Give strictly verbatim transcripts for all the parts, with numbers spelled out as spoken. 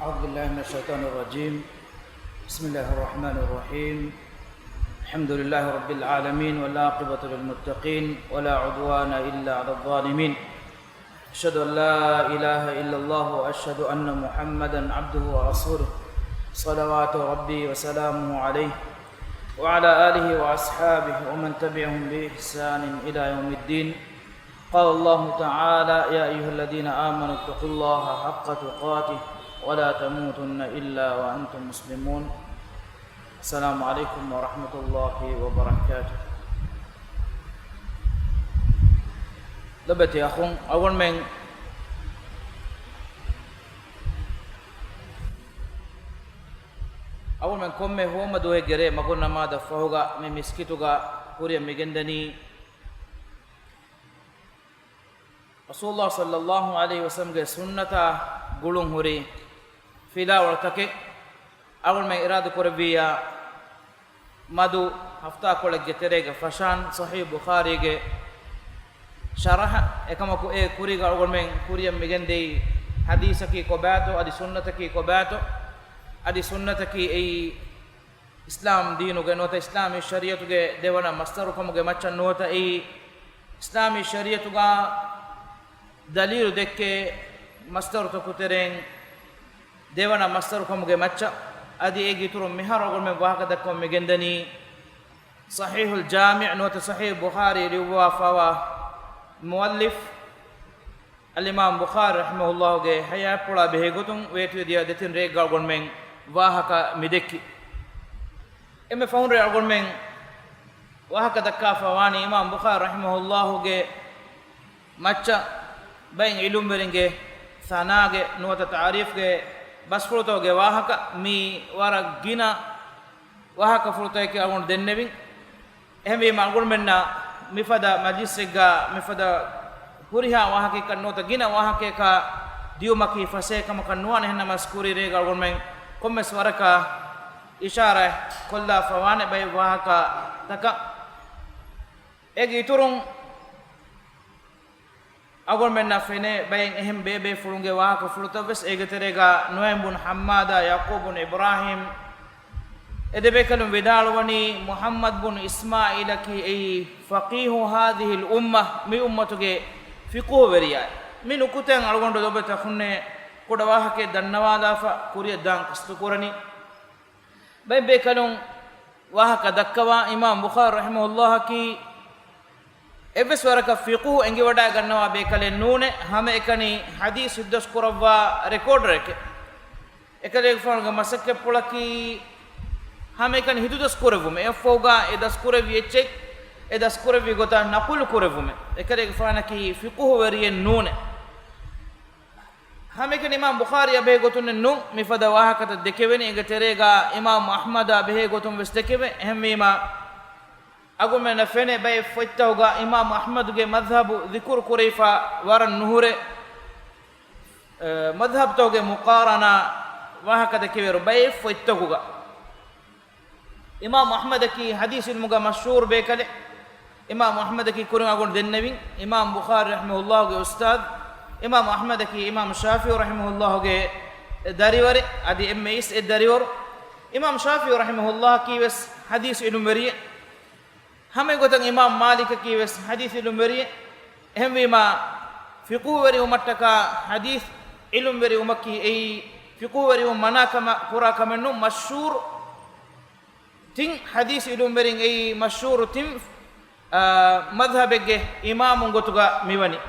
أعوذ بالله من الشيطان الرجيم. بسم الله الرحمن الرحيم. الحمد لله رب العالمين، والعاقبة للمتقين، ولا عدوان إلا على الظالمين. أشهد أن لا إله إلا الله، وأشهد أن محمدا عبده ورسوله، صلوات ربي وسلامه عليه، وعلى آله وأصحابه ومن تبعهم بإحسان إلى يوم الدين. قال الله تعالى: يا أيها الذين آمنوا اتقوا الله حق تقاته ولا تموتن إلا وأنتم مسلمون. السلام عليكم ورحمة الله وبركاته. ލޮބުވެތި އަޚުން، އަޅުގަނޑުމެން، އަޅުގަނޑުމެން ކޮންމެ ހުވަމަ ދުވަހެއްގެ ރޭ މަގު ނަމާދަށް ފަހުގަ މި މިސްކިތުގަ ކުރިއަށް މިގެންދަނީ، ރަސޫލުﷲ ޞައްލަﷲ ޢަލައިހި ވަސައްލަމްގެ ސުންނަތާ ގުޅުން ހުރި ފިލާވަޅުތަކެއް. އަޅުގަނޑުމެން އިރާދަ ކުރެއްވިއްޔާ، މަދު ހަފްތާކޮޅެއްގެ ތެރޭގަ ފަށާން ޞަޙީޙު ބުޚާރީގެ ޝަރަޙަ، އެކަމަކު އެ ކުރީގަ އަޅުގަނޑުމެން ކުރިއަށް މިގެންދެވި ޙަދީޘަކީ ކޮބާތޯ، އަދި ސުންނަތަކީ ކޮބާތޯ، އަދި ސުންނަތަކީ އެއީ އިސްލާމް ދީނުގެ ނުވަތަ އިސްލާމީ ޝަރީޢަތުގެ ދެވަނަ މަޞްދަރު ކަމުގެ މައްޗަށް ނުވަތަ އެއީ އިސްލާމީ ޝަރީޢަތުގަ ދަލީލު ދެއްކޭ މަޞްދަރުތަކު ތެރެއިން ދެވަނަ މަޞްދަރު ކަމުގެ މައްޗަށް. އަދި އޭގެ އިތުރުން މިހާރު އަޅުގަނޑުމެން ވާހަކަ ދައްކަމުން މިގެންދަނީ، ޞަޙީޙުލް ޖާމިޢު ނުވަތަ ޞަޙީޙު ބުޚާރީ ލިޔުއްވާފައިވާ މުއައްލިފް އަލްއިމާމް ބުޚާރީ ރަޙިމަހުﷲގެ ޙަޔާތްޕުޅާ ބެހޭގޮތުން ވޭތުވެދިޔަ ދެތިން ރެއެއްގަ އަޅުގަނޑުމެން ވާހަކަ މިދެއްކި. އެންމެ ފަހުން ރޭ އަޅުގަނޑުމެން ވާހަކަ ދައްކާފަ ވާނީ އިމާމް ބުޚާރީ ރަޙިމަހުﷲގެ މައްޗަށް ބައެއް ޢިލްމުވެރިންގެ ސަނާގެ ނުވަތަ ތަޢުރީފްގެ ބަސްފުޅުތަކުގެ ވާހަކަ މީ ވަރަށް ގިނަ ވާހަކަފުޅުތަކެއް އަޅުގަނޑު ދެންނެވިން. އެހެންވީމަ އަޅުގަނޑުމެންނަށް މިފަދަ މަޖިލިސްއެއްގަ މިފަދަ ހުރިހާ ވާހަކައެއްކަން ނުވަތަ ގިނަ ވާހަކައަކާ ދިޔުމަކީ ފަސޭހަކަމަކަށް ނުވާނެ. އެހެންނަމަވެސް ކުރީ ރޭގަ އަޅުގަނޑުމެން ކޮންމެސް ވަރަކަށް އިޝާރާތް ކޮށްލާފަ ވާނެ ބައެއް ވާހަކަތަކަށް. އޭގެ އިތުރުން އަޅުގަނޑުމެންނަށް ފެނޭ ބައެއް އެހެން ބޭބޭފުޅުންގެ ވާހަކަފުޅުތައްވެސް. އޭގެ ތެރޭގަ ނުޢައިމް ބުން ޙައްމާދާ ޔަޢުޤޫބް ބުން އިބްރާހީމް އެ ދެބޭކަލުން ވިދާޅުވަނީ، މުޙައްމަދު ބުން އިސްމާޢީލަކީ އެއީ ފަޤީހު ހާޛިހިލް އުއްމަ، މި އުއްމަތުގެ ފިޤުހުވެރިޔާ. މި ނުކުތައިން އަޅުގަނޑު ލޮބުވެތި އަޚުންނޭ ކުޑަ ވާހަކައެއް ދަންނަވާލާފަ ކުރިއަށް ދާން ޤަޞްދު ކުރަނީ. ބައެއް ބޭކަލުން ވާހަކަ ދައްކަވާ، އިމާމް ބުޚާރީ ރަޙިމަހުﷲއަކީ އެއްވެސް ވަރަކަށް ފިޤުހު އެނގިވަޑައިގަންނަވާ ބޭކަލެއް ނޫނޭ، ހަމައެކަނި ޙަދީޘް ހިތްދަސްކުރައްވާ ރެކޯޑަރެކޭ. އެކަލޭގެފާނުގެ މަސައްކަތްޕުޅަކީ ހަމައެކަނި ހިތުދަސްކުރެއްވުމެއް. އެއަށްފަހުގަ އެ ދަސްކުރެއްވި އެއްޗެއް، އެ ދަސްކުރެއްވި ގޮތަށް ނަޤުލު ކުރެއްވުމެއް. އެކަލޭގެފާނަކީ ފިޤުހުވެރިއެއް ނޫނޭ. ހަމައެކަނި އިމާމް ބުޚާރީއާ ބެހޭ ގޮތުން ނޫން މިފަދަ ވާހަކަތައް ދެކެވެނީ. އޭގެ ތެރޭގަ އިމާމް އަޙްމަދާ ބެހޭ ގޮތުން ވެސް ދެކެވޭ. އެހެންވީމަ، އަޅުގަނޑުމެންނަށް ފެނޭ ބައެއް ފޮތްތަކުގަ އިމާމް އަޙްމަދުގެ މަޛްހަބު ޛިކުރު ކުރެވިފަ ވަރަށް ނުހުރޭ، އަ، މަޛްހަބުތަކުގެ މުޤާރަނާ ވާހަކަ ދެކެވޭއިރު ބައެއް ފޮތްތަކުގަ. އިމާމް އަޙްމަދަކީ ޙަދީޘް ޢިލްމުގަ މަޝްހޫރު ބޭކަލެއް. އިމާމް އަޙްމަދަކީ ކުރިން އަޅުގަނޑު ދެންނެވިން، އިމާމް ބުޚާރީ ރަޙިމަހުﷲގެ އުސްތާޛު. އިމާމް އަޙްމަދަކީ އިމާމް ޝާފިޢީ ރަޙިމަހުﷲގެ ދަރިވަރެއް، އަދި އެންމެ އިސް އެއް ދަރިވަރު. އިމާމް ޝާފިޢީ ރަޙިމަހުﷲއަކީ ވެސް ޙަދީޘް ޢިލްމުވެރިއެއް. ހަމަ އެގޮތަށް އިމާމް މާލިކަކީ ވެސް ޙަދީޘް ޢިލްމުވެރިއެއް. އެހެންވީމާ، ފިޤުހުވެރިވުމަށްޓަކާ ޙަދީޘް ޢިލްމުވެރިވުމަކީ އެއީ ފިޤުހުވެރިވުން މަނާ ކަމަށް ކުރާ ކަމެއް ނޫން. މަޝްހޫރު ތިން ޙަދީޘް ޢިލްމުވެރިން އެއީ މަޝްހޫރު ތިން، އާ، މަޛްހަބެއްގެ އިމާމުން ގޮތުގަ މިވަނީ.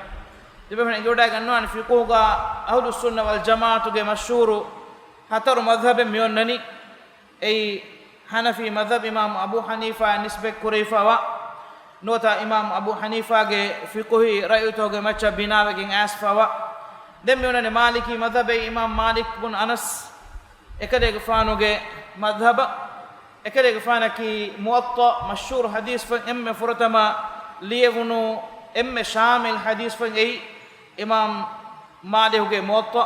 ތިބެފުޅުން އެނގިވަޑައިގަންނަވާނެ ފިޤުހުގަ އަހުލުއްސުންނަ ވަލްޖަމާޢަތުގެ މަޝްހޫރު ހަތަރު މަޛްހަބެއް މިއޮންނަނީ. އެއީ ޙަނަފީ މަޛްހަބް، އިމާމް އަބޫ ޙަނީފާއަށް ނިސްބަތް ކުރެވިފައިވާ، ނުވަތަ އިމާމް އަބޫ ޙަނީފާގެ ފިޤުހީ ރައުތަކުގެ މައްޗަށް ބިނާވެގެން އައިސްފައިވާ. ދެން މިއޮންނަނީ މާލިކީ މަޛްހަބެއް އިމާމް މާލިކް ބުން އަނަސް އެކަލޭގެފާނުގެ މަޛްހަބަށް. އެކަލޭގެފާނަކީ މުވައްޠާ މަޝްހޫރު ޙަދީޘް ފޮތް އެންމެ ފުރަތަމަ ލިޔެވުނު އެންމެ ޝާމިލް ޙަދީޘް ފޮތް އެއީ އިމާމް މާލިކުގެ މުވައްޠާ.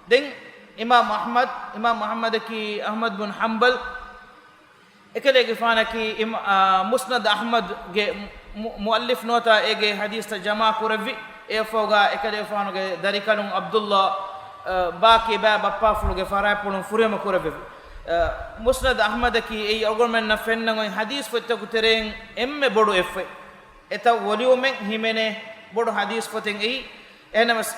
ދެން އިމާމް އަޙްމަދު، އިމާމް އަޙްމަދަކީ އަޙްމަދު ބުން ޙަންބަލް. އެކަލޭގެފާނަކީ އިމް-، އާ، މުސްނަދު އަޙްމަދުގެ މު-، މުއައްލިފް ނުވަތަ އޭގެ ޙަދީޘްތައް ޖަމާ ކުރެއްވި. އެއަށްފަހުގަ އެކަލޭގެފާނުގެ ދަރިކަލުން ޢަބްދުﷲ އަ، ބާކީ ބައި ބައްޕާފުޅުގެ ފަރާތްޕުޅުން ފުރިހަމަ ކުރެއްވެވި. އަ، މުސްނަދު އަޙްމަދަކީ އެއީ އަޅުގަނޑުމެންނަށް ފެންނަން އޮތް ޙަދީޘް ފޮތްތަކު ތެރެއިން އެންމެ ބޮޑު އެއް ފޮތް. އެތައް ވޮލިއުމެއް ހިމެނޭ ބޮޑު ޙަދީޘް ފޮތެއް އެއީ. އެހެނަސް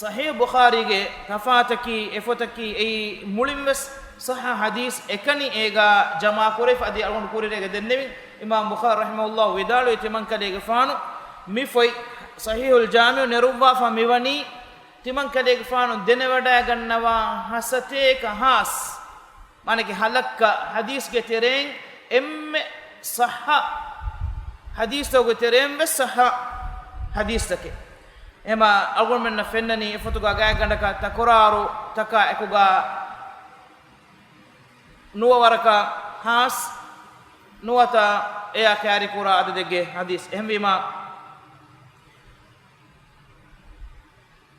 ޞަޙީޙު ބުޚާރީގެ ތަފާތަކީ އެ ފޮތަކީ އެއީ މުޅިންވެސް ޞައްޙަ ޙަދީޘް އެކަނި އޭގާ ޖަމާކުރެފަ އަދި އަޅުގަނޑު ކުރިއަރޭގަ ދެންނެވިން. އިމާމް ބުޚާރީ ރަޙިމަހުﷲ ވިދާޅުވި ތިމަންކަލޭގެފާނު މި ފޮތް ޞަޙީޙުލް ޖާމިޢު ނެރުއްވާފަ މިވަނީ ތިމަންކަލޭގެފާނު ދެނެވަޑައިގަންނަވާ ހަ ސަތޭކަ ހާސް، މާނަކީ ހަ ލައްކަ ޙަދީޘްގެ ތެރެއިން އެންމެ ޞައްޙަ ޙަދީޘްތަކުގެ ތެރެއިން ވެސް ޞައްޙަ ޙަދީޘްތަކެއް. އެމަ އަޅުގަނޑުމެންނަށް ފެންނަނީ އެފޮތުގަ ގާތްގަނޑަކަށް ތަކުރާރު ތަކާ އެކުގަ ނުވަ ވަރަކަށް ހާސް ނުވަތަ އެޔާ ކައިރިކުރާ އަދަދެއްގެ ޙަދީޘް. އެހެންވީމާ،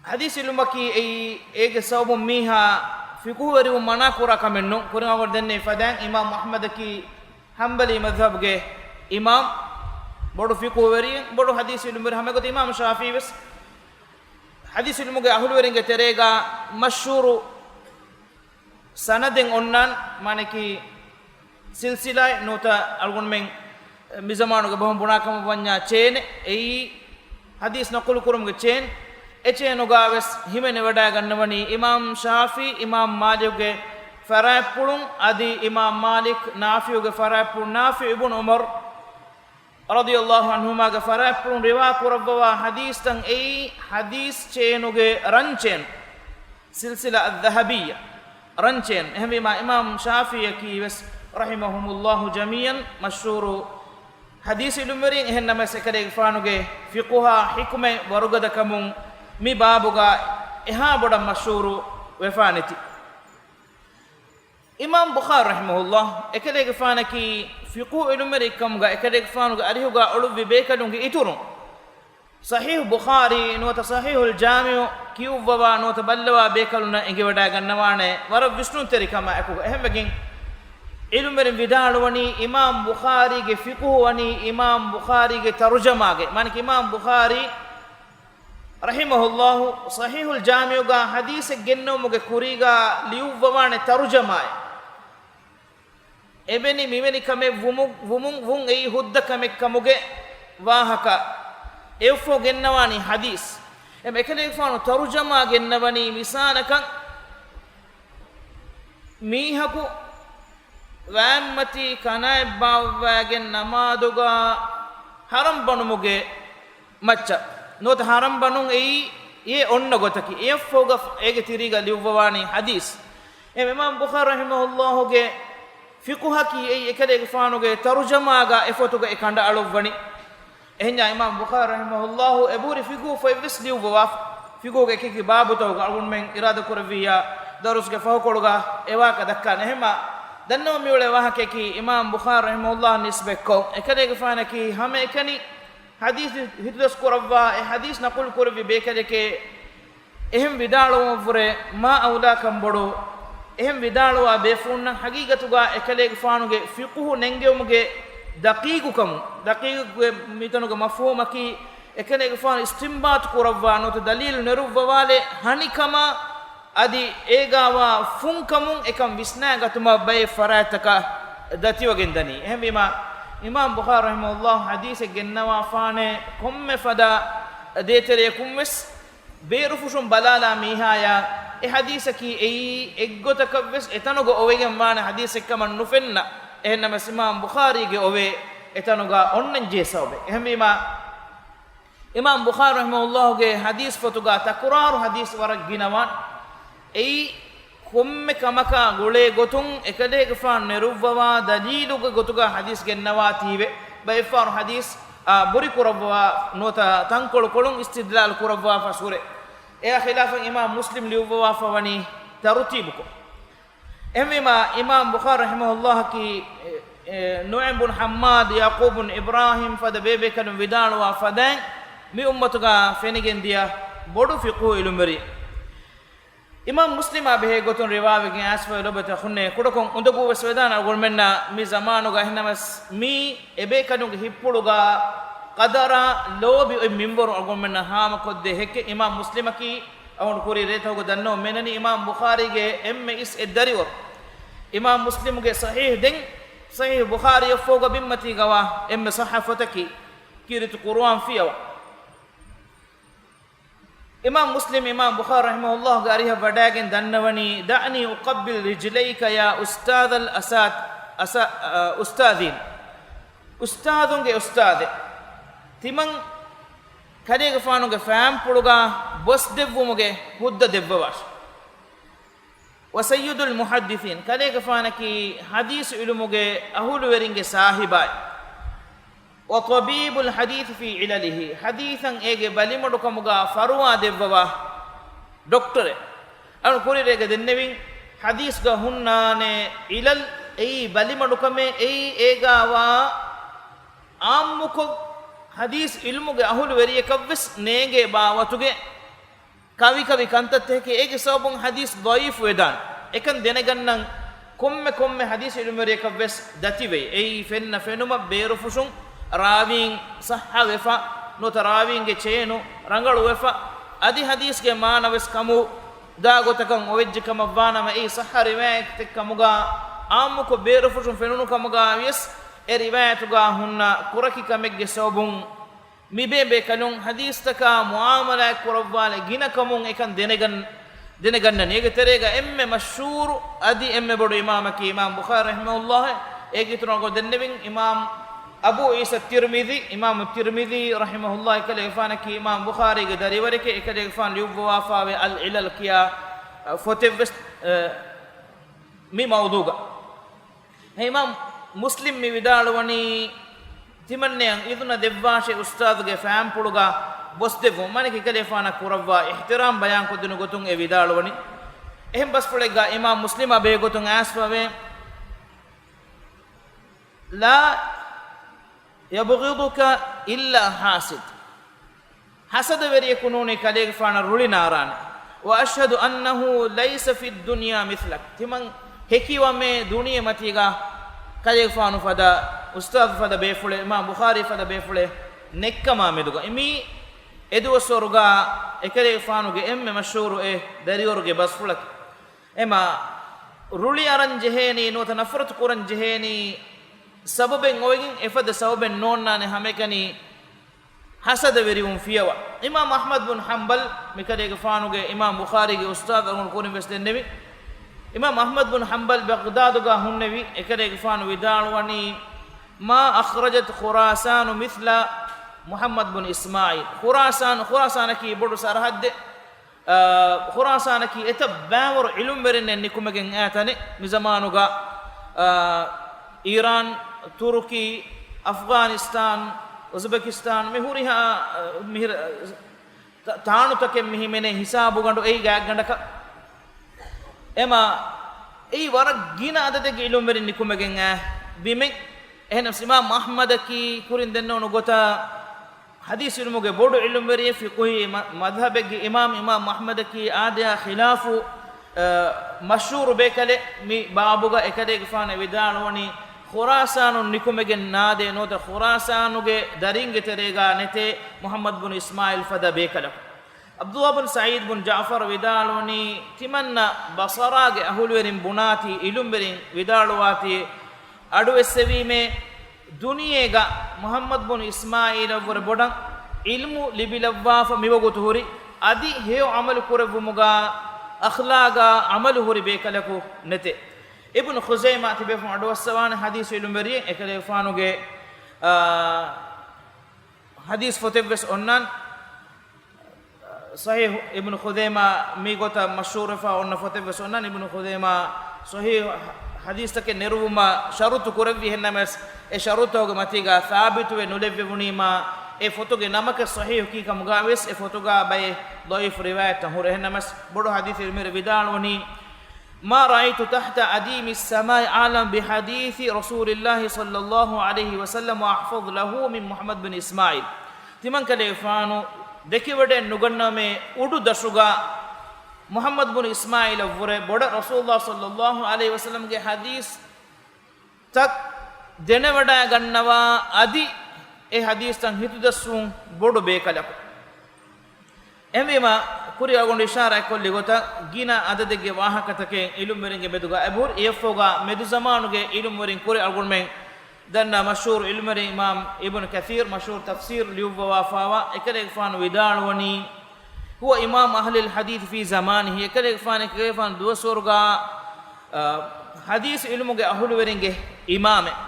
ޙަދީޘް ޢިލްމަކީ އެއީ، އޭގެ ސަބަބުން މީހާ ފިޤުހުވެރިވުން މަނާ ކުރާ ކަމެއް ނޫން. ކުރިން އަޅުގަނޑު ދެންނެވި ފަދައިން އިމާމް އަޙްމަދަކީ ޙަންބަލީ މަޛްހަބުގެ އިމާމް، ބޮޑު ފިޤުހުވެރިއެއް، ބޮޑު ޙަދީޘް ޢިލްމުވެރި. ހަމައެގޮތަށް އިމާމް ޝާފިޢީ ވެސް ޙަދީޘް ޢިލްމުގެ އަހުލުވެރިންގެ ތެރޭގަ މަޝްހޫރު ސަނަދެއް އޮންނާން، މާނަކީ ސިލްސިލާއެއް ނުވަތަ އަޅުގަނޑުމެން މިޒަމާނުގެ ބަހުން ބުނާކަމަށް ވަންޏާ ޗޭނެއް، އެއީ ޙަދީޘް ނަޤުލު ކުރުމުގެ ޗޭން. އެ ޗޭނުގަ ވެސް ހިމެނިވަޑައިގަންނަވަނީ އިމާމް ޝާފިޢީ، އިމާމް މާލިކުގެ ފަރާތްޕުޅުން، އަދި އިމާމް މާލިކް، ނާފިޢުގެ ފަރާތްޕުޅުން، ނާފިޢު އިބްނު ޢުމަރު ރަޟިޔަﷲ ޢަންހުމާގެ ފަރާތްޕުޅުން ރިވާ ކުރައްވަވާ ޙަދީޘްތައް އެއީ ޙަދީޘް ޗޭނުގެ ރަން ޗޭން، ސިލްސިލާ އައްޛަހަބިއްޔާ، ރަން ޗޭން. އެހެންވީމާ، އިމާމް ޝާފިޢީއަކީ ވެސް ރަޙިމަހުމުﷲ ޖަމީޢަން މަޝްހޫރު ޙަދީޘް ޢިލްމުވެރިން. އެހެންނަމަވެސް، އެކަލޭގެފާނުގެ ފިޤުހާ ޙިކުމަތް ވަރުގަދަކަމުން މި ބާބުގަ އެހާ ބޮޑަށް މަޝްހޫރު ވެފާނެތި. އިމާމް ބުޚާރީ ރަޙިމަހުﷲ އެކަލޭގެފާނަކީ ފިޤުހު ޢިލްމުވެރިއެއްކަމުގަ އެކަލޭގެފާނުގެ އަރިހުގަ އުޅުއްވި ބޭކަލުންގެ އިތުރުން ޞަޙީޙު ބުޚާރީ ނުވަތަ ޞަޙީޙުލް ޖާމިޢު ކިޔުއްވަވާ ނުވަތަ ބައްލަވާ ބޭކަލުންނަށް އެނގިވަޑައިގަންނަވާނެ ވަރަށް ވިސްނުންތެރިކަމާ އެކުގަ. އެހެންވެގެން ޢިލްމުވެރިން ވިދާޅުވަނީ އިމާމް ބުޚާރީގެ ފިޤުހު ވަނީ އިމާމް ބުޚާރީގެ ތަރުޖަމާގައި. މާނަކީ އިމާމް ބުޚާރީ ރަޙިމަހުﷲ ޞަޙީޙުލް ޖާމިޢުގަ ޙަދީޘެއް ގެންނެވުމުގެ ކުރީގަ ލިޔުއްވަވާނެ ތަރުޖަމާއެއް. އެވެނި މިވެނި ކަމެއް ވުމު-، ވުމުން ވުން އެއީ ހުއްދަ ކަމެއް ކަމުގެ ވާހަކަ އެއަށްފަހު ގެންނަވާނީ ޙަދީޘް. އެމަ އެކަލޭގެފާނު ތަރުޖަމާ ގެންނަވަނީ މިސާލަކަށް މީހަކު ވައިންމަތީ ކަނާތް ބާއްވައިގެން ނަމާދުގަ ޙަރަން ބަނުމުގެ މައްޗަށް ނުވަތަ ޙަރަން ބަނުން އެއީ އެ އޮންނަ ގޮތަކީ، އެއަށްފަހުގަ އޭގެ ތިރީގަ ލިޔުއްވަވާނީ ޙަދީޘް. އެ އިމާމް ބުޚާރީ ރަޙިމަހުﷲގެ ފިޤުހަކީ އެއީ އެކަލޭގެފާނުގެ ތަރުޖަމާގަ އެފޮތުގައި ކަނޑައަޅުއްވަނީ. އެހެންޏާ އިމާމް ބުޚާރީ ރަޙިމަހުﷲ އެބަހުރި ފިޤުހު ފޮތްވެސް ލިޔުއްވަވާފަ. ފިޤުހުގެ އެކިއެކި ބާބުތަކުގަ އަޅުގަނޑުމެން އިރާދަކުރެއްވިއްޔާ ދަރުސްގެ ފަހުކޮޅުގަ އެވާހަކަ ދައްކާނެ. އެހެންމާ ދަންނަވަން މިއުޅޭ ވާހަކަޔަކީ އިމާމް ބުޚާރީ ރަޙިމަހުﷲ ނިސްބަތްކޮށް އެކަލޭގެފާނަކީ ހަމައެކަނި ޙަދީޘް ހިތުދަސްކުރައްވާ އެ ޙަދީޘް ނަޤުލު ކުރެއްވި ބޭކަލެކޭ. އެހެން ވިދާޅުވުމަށްވުރެ މާ އައުލާކަން ބޮޑު. އެހެން ވިދާޅުވާ ބޭފުޅުންނަށް ޙަޤީޤަތުގަ އެކަލޭގެފާނުގެ ފިޤުހު ނެންގެވުމުގެ ދަޤީޤުކަމުން، ދަޤީޤުގެ މިތަނުގެ މަފްހޫމަކީ، އެކަލޭގެފާނު އިސްތިންބާޠު ކުރައްވާ ނުވަތަ ދަލީލު ނެރުއްވަވާލެ ހަނިކަމާ އަދި އޭގާވާ ފުންކަމުން އެކަން ވިސްނާގަތުމަށް ބައެއް ފަރާތްތަކަށް ދަތިވެގެންދަނީ. އެހެންވީމާ، އިމާމް ބުޚާރީ ރަޙިމަހުﷲ ޙަދީޘެއް ގެންނަވާފާނެ ކޮންމެ ފަދަ ދޭތެރެޔަކުންވެސް ބޭރުފުށުން ބަލާލާ މީހާޔާ އެ ޙަދީޘަކީ އެއީ އެއްގޮތަކަށްވެސް އެތަނުގަ އޮވެގެން ވާނެ ޙަދީޘެއްކަމަށް ނުފެންނަ. އެހެންނަމަވެސް އިމާމް ބުޚާރީގެ އޮވޭ އެތަނުގަ އޮންނަންޖެހޭ ސަބަބެއް. އެހެންވީމާ، އިމާމް ބުޚާރީ ރަޙިމަހުﷲގެ ޙަދީޘް ފޮތުގަ ތަކުރާރު ޙަދީޘް ވަރަށް ގިނަވާން. އެއީ ކޮންމެ ކަމަކާ ގުޅޭ ގޮތުން އެކަލޭގެފާނު ނެރުއްވަވާ ދަލީލުގެ ގޮތުގަ ޙަދީޘް ގެންނަވާތީވެ، ބައެއްފަހަރު ޙަދީޘް، އާ، ބުރި ކުރައްވަވާ ނުވަތަ ތަންކޮޅު ކޮޅުން އިސްތިދްލާލު ކުރައްވާފަ ހުރޭ. އެއާ ޚިލާފަށް އިމާމް މުސްލިމް ލިޔުއްވަވާފަ ވަނީ ތަރުތީބުކޮށް. އެހެންވީމާ، އިމާމް ބުޚާރީ ރަޙިމަހުﷲއަކީ، އެ، އެ، ނުޢައިމް ބުން ޙައްމާދު، ޔަޢުޤޫބު ބުން އިބްރާހީމް ފަދަ ބޭބޭކަލުން ވިދާޅުވާ ފަދައިން މި އުއްމަތުގަ ފެނިގެންދިޔަ ބޮޑު ފިޤުހު ޢިލްމުވެރި. އިމާމް މުސްލިމާ ބެހޭ ގޮތުން ރިވާވެގެން އައިސްފައި ލޮބުވެތި އަޚުންނޭ، ކުޑަކޮށް އުނދަގޫވެސް ވެދާނެ އަޅުގަނޑުމެންނަށް މި ޒަމާނުގަ. އެހެންނަމަވެސް މީ އެބޭކަލުންގެ ހިތްޕުޅުގަ ޤަދަރާ ލޯބި އޮތް މިންވަރު އަޅުގަނޑުމެންނަށް ހާމަކޮށްދޭ ހެއްކެއް. އިމާމް މުސްލިމަކީ އަޅުގަނޑު ކުރީ ރޭތަކުގަ ދަންނަވަން މިނަނީ އިމާމް ބުޚާރީގެ އެންމެ އިސް އެއް ދަރިވަރު. އިމާމް މުސްލިމްގެ ޞަޙީޙް ދެން ޞަޙީޙް ބުޚާރީއަށްފަހުގަ ބިންމަތީގަވާ އެންމެ ޞައްޙަ ފޮތަކީ ކީރިތި ޤުރުއާން ފިޔަވަން. އިމާމް މުސްލިމް އިމާމް ބުޚާރީ ރަޙިމަހުﷲގެ އަރިހަށް ވަޑައިގެން ދަންނަވަނީ، "دعني أقبل رجليك يا أستاذ الأسات-، أسا-، އަ، أستاذين." އުސްތާޛުންގެ އުސްތާޛެއް. ތިމަން ކަލޭގެފާނުގެ ފާންޕުޅުގަ ބޮސްދެއްވުމުގެ ހުއްދަ ދެއްވަވާށި. "وسيد المحدثين." ކަލޭގެފާނަކީ ޙަދީޘް ޢިލްމުގެ އަހުލުވެރިންގެ ސާހިބާއި. "وطبيب الحديث في علله." ޙަދީޘަށް އޭގެ ބަލިމަޑުކަމުގަ ފަރުވާ ދެއްވަވާ ޑޮކްޓަރެއް. އަޅުގަނޑު ކުރިއަރޭގަ ދެންނެވިން، ޙަދީޘްގަ ހުންނާނެ ޢިލަލް، އެއީ ބަލިމަޑުކަމެއް، އެއީ އޭގަވާ ޢާއްމުކޮށް ޙަދީޘް ޢިލްމުގެ އަހުލުވެރިޔަކަށްވެސް ނޭނގޭ ބާވަތުގެ ކަވިކަވި ކަންތައްތަކެކޭ. އޭގެ ސަބަބުން ޙަދީޘް ޟަޢީފު ވެދާނެ. އެކަން ދެނެގަންނަން ކޮންމެ ކޮންމެ ޙަދީޘް ޢިލްމުވެރިޔަކަށްވެސް ދަތިވެ، އެއީ ފެންނަ ފެނުމަށް ބޭރުފުށުން ރާވީން ޞައްޙަވެފަ، ނުވަތަ ރާވީންގެ ޗޭނު ރަނގަޅުވެފަ، އަދި ޙަދީޘްގެ މާނަވެސް ކަމުދާ ގޮތަކަށް އޮވެއްޖެ ކަމަށްވާނަމަ، އެއީ ޞައްޙަ ރިވާޔަތެއް ކަމުގަ ޢާއްމުކޮށް ބޭރުފުށުން ފެނުނު ކަމުގަވިޔަސް، އެ ރިވާޔަތުގަ ހުންނަ ކުރަކި ކަމެއްގެ ސަބަބުން މިބޭބޭކަލުން ޙަދީޘްތަކާ މުޢާމަލާތް ކުރައްވާލެއް ގިނަކަމުން އެކަން ދެނެގަން-، ދެނެގަންނަނީ. އޭގެ ތެރޭގަ އެންމެ މަޝްހޫރު އަދި އެންމެ ބޮޑު އިމާމަކީ އިމާމް ބުޚާރީ ރަޙިމަހުﷲ. އޭގެ އިތުރުން އަޅުގަނޑު ދެންނެވިން އިމާމް އަބޫ ޢީސާ ތިރްމިޛީ، އިމާމު ތިރްމިޛީ ރަޙިމަހުﷲ އެކަލޭގެފާނަކީ އިމާމް ބުޚާރީގެ ދަރިވަރެކޭ. އެކަލޭގެފާނު ލިޔުއްވަވާފާވޭ އަލް ޢިލަލް ކިޔާ، އަ، ފޮތެއްވެސް، އަ، މި މައުޟޫގަ. އެ އިމާމް މުސްލިމް މި ވިދާޅުވަނީ، ތިމަންނަޔަށް އިޒުނަ ދެއްވާށޭ އުސްތާޛުގެ ފާންޕުޅުގަ ބޮސްދެއްވުން. މާނައަކީ އެކަލޭގެފާނަށް ކުރައްވާ އިޙްތިރާމް ބަޔާންކޮށްދިނު ގޮތުން އެ ވިދާޅުވަނީ. އެހެން ބަސްފުޅެއްގަ އިމާމް މުސްލިމާ ބެހޭ ގޮތުން އައިސްފަވޭ، "لا يبغضك إلا حاسد." ޙަސަދަވެރިޔަކު ނޫނީ ކަލޭގެފާނަށް ރުޅި ނާރާނެ. "وأشهد أنه ليس في الدنيا مثلك." ތިމަން ހެކިވަމޭ ދުނިޔެމަތީގަ ކަލޭގެފާނު ފަދަ އުސްތާޛު ފަދަ ބޭފުޅެއް، އިމާމް ބުޚާރީ ފަދަ ބޭފުޅެއް ނެއްކަމާ މެދުގަ. މީ އެދުވަސްވަރުގަ އެކަލޭގެފާނުގެ އެންމެ މަޝްހޫރު އެއް ދަރިވަރުގެ ބަސްފުޅަކީ. އެމާ ރުޅި އަރަން ޖެހޭނީ ނުވަތަ ނަފްރަތު ކުރަން ޖެހޭނީ ސަބަބެއް އޮވެގެން، އެފަދަ ސަބަބެއް ނޯންނާނެ. ހަމައެކަނި ޙަސަދަވެރިވުން ފިޔަވާ. އިމާމް އަޙްމަދު ބުން ޙަންބަލް، މިކަލޭގެފާނުގެ އިމާމް ބުޚާރީގެ އުސްތާޛު، އަޅުގަނޑު ކުރިން ވެސް ދެންނެވި. އިމާމް އަޙްމަދު ބުން ޙަންބަލް ބަޣްދާދުގަ ހުންނެވި. އެކަލޭގެފާނު ވިދާޅުވަނީ، "ما أخرجت خراسان مثل محمد بن إسماعيل." ޚުރާސާން، ޚުރާސާނަކީ ބޮޑު ސަރަޙައްދެއް. އާ، ޚުރާސާނަކީ އެތައް ބައިވަރު ޢިލްމުވެރިންނެއް ނިކުމެގެން އާ ތަނެއް. މި ޒަމާނުގަ، އާ، އީރާން، ތުރުކީ، އަފްޣާނިސްތާން، އުޒްބެކިސްތާން، މި ހުރިހާ، އާ، މިހިރަ-، ތާ-، ތާނުތަކެއް މި ހިމެނޭ ހިސާބުގަނޑު އެއީ ގާތްގަނޑަކަށް. އެމާ އެއީ ވަރަށް ގިނަ އަދަދެއްގެ ޢިލްމުވެރިން ނިކުމެގެން އާ ބިމެއް. އެހެނަސް އިމާމް އަޙްމަދަކީ ކުރިން ދެންނެވުނު ގޮތަށް ޙަދީޘް ޢިލްމުގެ ބޮޑު ޢިލްމުވެރިއެއް، ފިޤުހީ މަ-، މަޛްހަބެއްގެ އިމާމް، އިމާމް އަޙްމަދަކީ އާދަޔާ ޚިލާފު، އަ، މަޝްހޫރު ބޭކަލެއް. މި ބާބުގަ އެކަލޭގެފާނު ވިދާޅުވަނީ، ޚުރާސާނުން ނިކުމެގެން ނާދޭ ނުވަތަ ޚުރާސާނުގެ ދަރިންގެ ތެރޭގަ ނެތޭ މުޙައްމަދު ބުނު އިސްމާޢީލް ފަދަ ބޭކަލަކު. ޢަބްދުﷲ ބުން ސަޢީދު ބުން ޖަޢުފަރު ވިދާޅުވަނީ، ތިމަންނަ ބަޞަރާގެ އަހުލުވެރިން ބުނާތީ، ޢިލްމުވެރިން ވިދާޅުވާތީ، އަޑުއެއްސެވީމޭ، ދުނިޔޭގަ މުޙައްމަދު ބުނު އިސްމާޢީލަށްވުރެ ބޮޑަށް ޢިލްމު ލިބިލައްވާފަ މިވަގުތު ހުރި، އަދި ހެޔޮ ޢަމަލު ކުރެއްވުމުގަ އަޚްލާގާ ޢަމަލު ހުރި ބޭކަލަކު ނެތޭ. އިބްނު ޚުޒައިމާ ތިބޭފުޅުން އަޑުއައްސަވާނެ ޙަދީޘް ޢިލްމުވެރިއެއް، އެކަލޭގެފާނުގެ، އާ، ޙަދީޘް ފޮތެއްވެސް އޮންނާނެ. ޞަޙީޙު އިބްނު ޚުޒައިމާ މި ގޮތަށް މަޝްހޫރުވެފަ އޮންނަ ފޮތެއްވެސް އޮންނާނެ. އިބްނު ޚުޒައިމާ ޞަޙީޙު ޙަދީޘްތަކެއް ނެރުވުމަށް ޝަރުޠު ކުރެއްވި. އެހެންނަމަވެސް، އެ ޝަރުޠުތަކުގެ މަތީގަ ސާބިތުވެ ނުލެއްވެވުނީމާ، އެ ފޮތުގެ ނަމަކަށް ޞަޙީޙު ކީ ކަމުގަވެސް، އެ ފޮތުގަ ބައެއް ޟަޢީފު ރިވާޔަތްތައް ހުރޭ. އެހެންނަމަވެސް، ބޮޑު ޙަދީޘް ޢިލްމުވެރި ވިދާޅުވަނީ، ما رأيت تحت أديم السماء أعلم بحديث رسول الله صلى الله عليه وسلم وأحفظ له من محمد بن إسماعيل. ތިމަންކަލޭގެފާނު ދެކިވަޑައެއް ނުގަންނަވަމޭ އުޑު ދަށުގަ މުޙައްމަދު ބުނު އިސްމާޢީލަށްވުރެ ބޮޑަށް ރަސޫލުﷲ ޞައްލަﷲ ޢަލައިހި ވަސައްލަމްގެ ޙަދީޘްތައް ދެނެވަޑައިގަންނަވާ އަދި އެ ޙަދީޘްތައް ހިތުދަސްވުން ބޮޑު ބޭކަލަކު. އެހެންވީމަ، ކުރި އަޅުގަނޑު އިޝާރާތްކޮށްލި ގޮތަށް ގިނަ އަދަދެއްގެ ވާހަކަތަކެއް އިލްމުވެރިންގެ މެދުގަ އެބަހުރި. އެއަށްފަހުގަ މެދުޒަމާނުގެ އިލްމުވެރިން ކުރެ އަޅުގަނޑުމެން ދަންނަ މަޝްހޫރު އިލްމުވެރިން އިމާމް އިބްނު ކަޘީރު މަޝްހޫރު ތަފްސީރު ލިޔުއްވަވާފާވާ އެކަލޭގެފާނު ވިދާޅުވަނީ، هو إمام أهل الحديث في زمانه، އެކަލޭގެފާނު އެކަލޭގެފާނު ދުވަސްވަރުގަ، އަ، ޙަދީޘް އިލްމުގެ އަހުލުވެރިންގެ އިމާމެއް.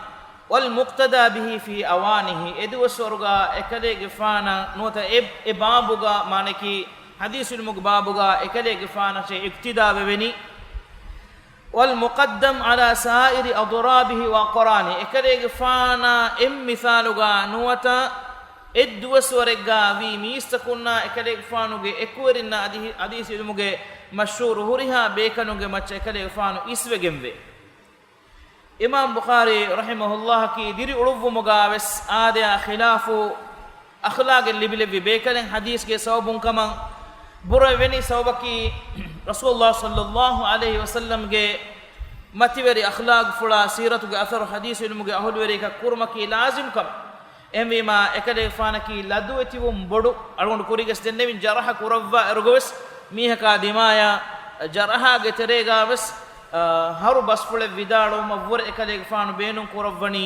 والمقتدى به في أوانه، އެދުވަސްވަރުގަ އެކަލޭގެފާނަށް ނުވަތަ އެ، އެ ބާބުގަ މާނަކީ ޙަދީޘް އިލްމުގެ ބާބުގަ އެކަލޭގެފާނަށޭ އިޤްތިދާވެވެނީ. والمقدم على سائر أضرابه وأقرانه، އެކަލޭގެފާނާ އެއް މިސާލުގަ ނުވަތަ އެއްދުވަސްވަރެއްގަ ވީ މީސްތަކުންނާ އެކަލޭގެފާނުގެ އެކުވެރިންނާ އަދި ޙަދީޘް އިލްމުގެ މަޝްހޫރު ހުރިހާ ބޭކަލުންގެ މައްޗަށް އެކަލޭގެފާނު އިސްވެގެންވޭ. އިމާމް ބުޚާރީ ރަޙިމަހުﷲ އަކީ ދިރިއުޅުއްވުމުގަ ވެސް އާދަޔާ ޚިލާފު އަޚްލާގެއް ލިބިލެއްވި ބޭކަލެއް، ޙަދީޘްގެ ސަބަބުން ކަމަށް ބުރަވެނި ސަބަބަކީ، ރަސޫލުﷲ ޞައްލަﷲ ޢަލައިހި ވަސައްލަމްގެ މަތިވެރި އަޚްލާގުފުޅާ ސީރަތުގެ އަސަރު ޙަދީޘް އިލްމުގެ އަހުލުވެރިއަކަށް ކުރުމަކީ ލާޒިމް ކަމެއް. އެހެންވީމާ، އެކަލޭގެފާނަކީ ލަދުވެތިވުން ބޮޑު، އަޅުގަނޑު ކުރީގަސް ދެންނެވިން ޖަރަޙަ ކުރައްވާ އިރުގަވެސް މީހަކާ ދިމާޔަށް ޖަރަޙާގެ ތެރޭގަވެސް، އަ، ހަރު ބަސްފުޅެއް ވިދާޅުވުމަށްވުރެ އެކަލޭގެފާނު ބޭނުން ކުރައްވަނީ،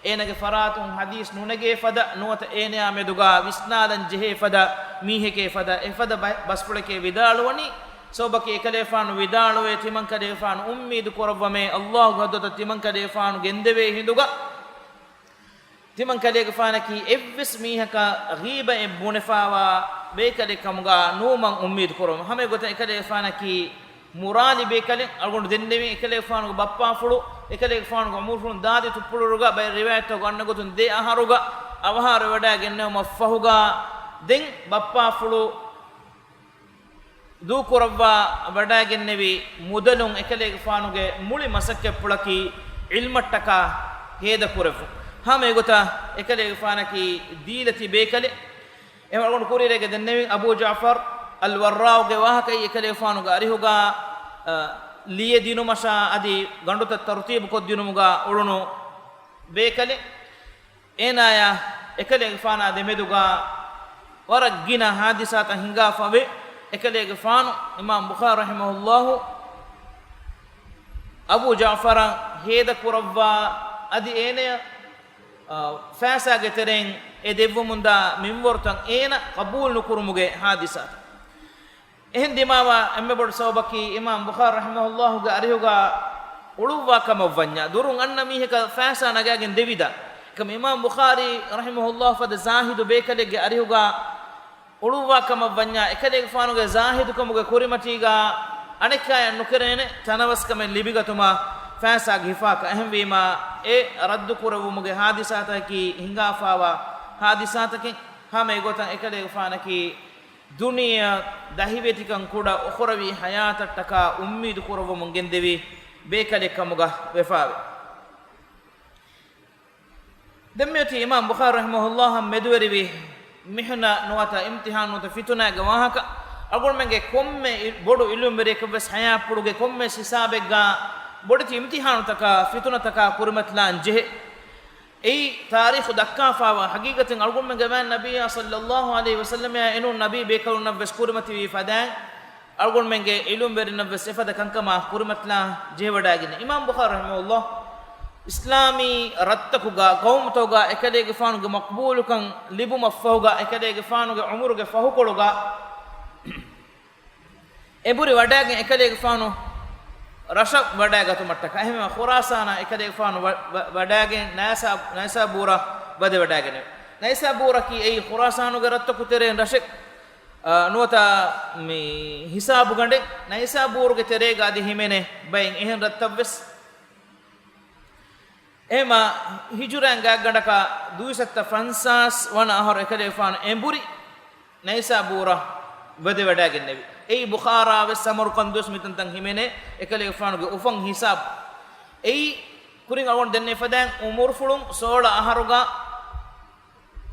އޭނަގެ ފަރާތުން ޙަދީޘް ނުނެގޭ ފަދަ، ނުވަތަ އޭނަޔާ މެދުގަ ވިސްނާލަން ޖެހޭ ފަދަ މީހެކޭ ފަދަ އެފަދަ ބަ-، ބަސްފުޅެކޭ ވިދާޅުވަނީ. ސަބަބަކީ އެކަލޭގެފާނު ވިދާޅުވޭ، ތިމަންކަލޭގެފާނު އުއްމީދު ކުރައްވަމޭ، ﷲގެ ޙަޟްރަތަށް ތިމަންކަލޭގެފާނު ގެންދެވޭ ހިނދުގަ، ތިމަންކަލޭގެފާނަކީ އެއްވެސް މީހަކަށް ޣީބައެއް ބުނެފާވާ ބޭކަލެއް ކަމުގަ ނުވުމަށް އުއްމީދު ކުރަމު. ހަމައެގޮތަށް އެކަލޭގެފާނަކީ މުރާލި ބޭކަލެއް. އަޅުގަނޑު ދެންނެވިން އެކަލޭގެފާނުގެ ބައްޕާފުޅު، އެކަލޭގެފާނުގެ އުމުރުފުޅުން ދާދި ތުއްޕުޅުވަރުގަ ބައެއް ރިވާޔަތްތަކުގަ އަންނަ ގޮތުން ދެ އަހަރުގަ އަވަހާރަވެވަޑައިގެންނެވުމަށްފަހުގަ ދެން ބައްޕާފުޅު ދޫކުރައްވާ ވަޑައިގެންނެވި މުދަލުން އެކަލޭގެފާނުގެ މުޅި މަސައްކަތްޕުޅަކީ ޢިލްމަށްޓަކާ ހޭދަކުރެއްވުން. ހަމައެގޮތަށް އެކަލޭގެފާނަކީ ދީލަތި ބޭކަލެއް. އެހެން އަޅުގަނޑު ކުރިއަރައިގެ ދެންނެވިން އަބޫ ޖަޢުފަރު އަލްވައްރާގުގެ ވާހަކައީ އެކަލޭގެފާނުގެ އަރިހުގަ، އަ، ލިޔެ ދިނުމަށާ އަދި ގަނޑުތައް ތަރުތީބު ކޮށްދިނުމުގަ އުޅުނު ބޭކަލެއް. އޭނާޔާ އެކަލޭގެފާނާ ދެމެދުގަ ވަރަށް ގިނަ ޙާދިސާތައް ހިނގާފަވޭ. އެކަލޭގެފާނު އިމާމް ބުޚާރީ ރަޙިމަހުﷲ އަބޫ ޖަޢުފަރަށް ހޭދަކުރައްވާ އަދި އޭނަޔަށް، އަ، ފައިސާގެ ތެރެއިން އެ ދެއްވުމުންދާ މިންވަރުތައް އޭނަ ޤަބޫލު ނުކުރުމުގެ ޙާދިސާތައް. އެހެން ދިމާވާ އެންމެ ބޮޑު ސަބަބަކީ އިމާމް ބުޚާރީ ރަޙިމަހުﷲގެ އަރިހުގަ އުޅުއްވާ ކަމަށް ވަންޏާ، ދުރުން އަންނަ މީހަކަށް ފައިސާ ނަގާގެން ދެވިދާ. އެކަމަ އިމާމް ބުޚާރީ ރަޙިމަހުﷲ ފަދަ ޒާހިދު ބޭކަލެއްގެ އަރިހުގަ އުޅުއްވާ ކަމަށް ވަންޏާ، އެކަލޭގެފާނުގެ ޒާހިދުކަމުގެ ކުރިމަތީގަ އަނެއްކާޔަށް ނުކެރޭނެ ތަނަވަސްކަމެއް ލިބިގަތުމަށް ފައިސާގެ ހިފާކަށް. އެހެންވީމާ، އެ ރައްދުކުރެއްވުމުގެ ޙާދިސާތަކަކީ ހިނގާފާވާ ޙާދިސާތަކެއް. ހަމަ އެގޮތަށް އެކަލޭގެފާނަކީ ދުނިޔެއަށް ދަހިވެތިކަން ކުޑަ އުޚުރަވީ ޙަޔާތަށްޓަކާ އުއްމީދު ކުރައްވަމުން ގެންދެވި ބޭކަލެއް ކަމުގަ ވެފާވޭ. ދެންމެއޮތީ އިމާމް ބުޚާރީ ރަޙިމަހުﷲއަށް މެދުވެރިވި މިޙުނަ ނުވަތަ އިމްތިޙާން ނުވަތަ ފިތުނާގެ ވާހަކަ، އަޅުގަނޑުމެންގެ ކޮންމެ އި-، ބޮޑު އިލްމުވެރިޔަކަށްވެސް ޙަޔާތްޕުޅުގެ ކޮންމެ ހިސާބެއްގަ ބޮޑެތި އިމްތިޙާނުތަކާ ފިތުނަތަކާ ކުރިމަތިލާން ޖެހޭ. އެއީ ތާރީޚު ދައްކާފާވާ ހަގީގަތެއް. އަޅުގަނޑުމެންގެ މާތް ނަބިއްޔާ ޞައްލައްލާހު ޢަލައިހި ވަސައްލަމައާ އެނޫން ނަބީ ބޭކަލުންނަށްވެސް ކުރިމަތިވީ ފަދައިން، އަޅުގަނޑުމެންގެ އިލްމުވެރިންނަށްވެސް އެފަދަ ކަންކަމާ ކުރިމަތިލާން ޖެހިވަޑައިގެންނެވި. އިމާމް ބުޚާރީ ރަޙިމަހުﷲ އިސްލާމީ ރަށްތަކުގަ، ޤައުމުތަކުގަ އެކަލޭގެފާނުގެ މަޤްބޫލުކަން ލިބުމަށްފަހުގަ، އެކަލޭގެފާނުގެ ޢުމުރުގެ ފަހުކޮޅުގަ، އެބުރި ވަޑައިގެން އެކަލޭގެފާނު ރަށަށް ވަޑައިގަތުމަށްޓަކާ. އެހެންވީމަ، ޚުރާސާނަށް އެކަލޭގެފާނު ވަ-، ވަ-، ވަޑައިގެން ނައިސާ-، ނައިސާބޫރަށް ވަދެވަޑައިގެންނެވި. ނައިސާބޫރަކީ އެއީ ޚުރާސާނުގެ ރަށްތަކު ތެރެއިން ރަށެއް، އާ، ނުވަތަ މި ހިސާބުގަނޑެއް. ނައިސާބޫރުގެ ތެރޭގަ އަދި ހިމެނޭ ބައެއް އެހެން ރަށްތައްވެސް. އެހެންވީމަ، ހިޖުރައިން ގާތްގަނޑަކަށް ދުއިސައްތަ ފަންސާސް ވަނަ އަހަރު އެކަލޭގެފާނު އެނބުރި ނައިސާބޫރަށް ވަދެވަޑައިގެންނެވި. އެއީ ބުޚާރާވެސް ސަމަރުޤަންދުވެސް މިތަންތަން ހިމެނޭ އެކަލޭގެފާނުގެ އުފަން ހިސާބު. އެއީ ކުރިން އަޅުގަނޑު ދެންނެވި ފަދައިން އުމުރުފުޅުން ސޯޅަ އަހަރުގަ،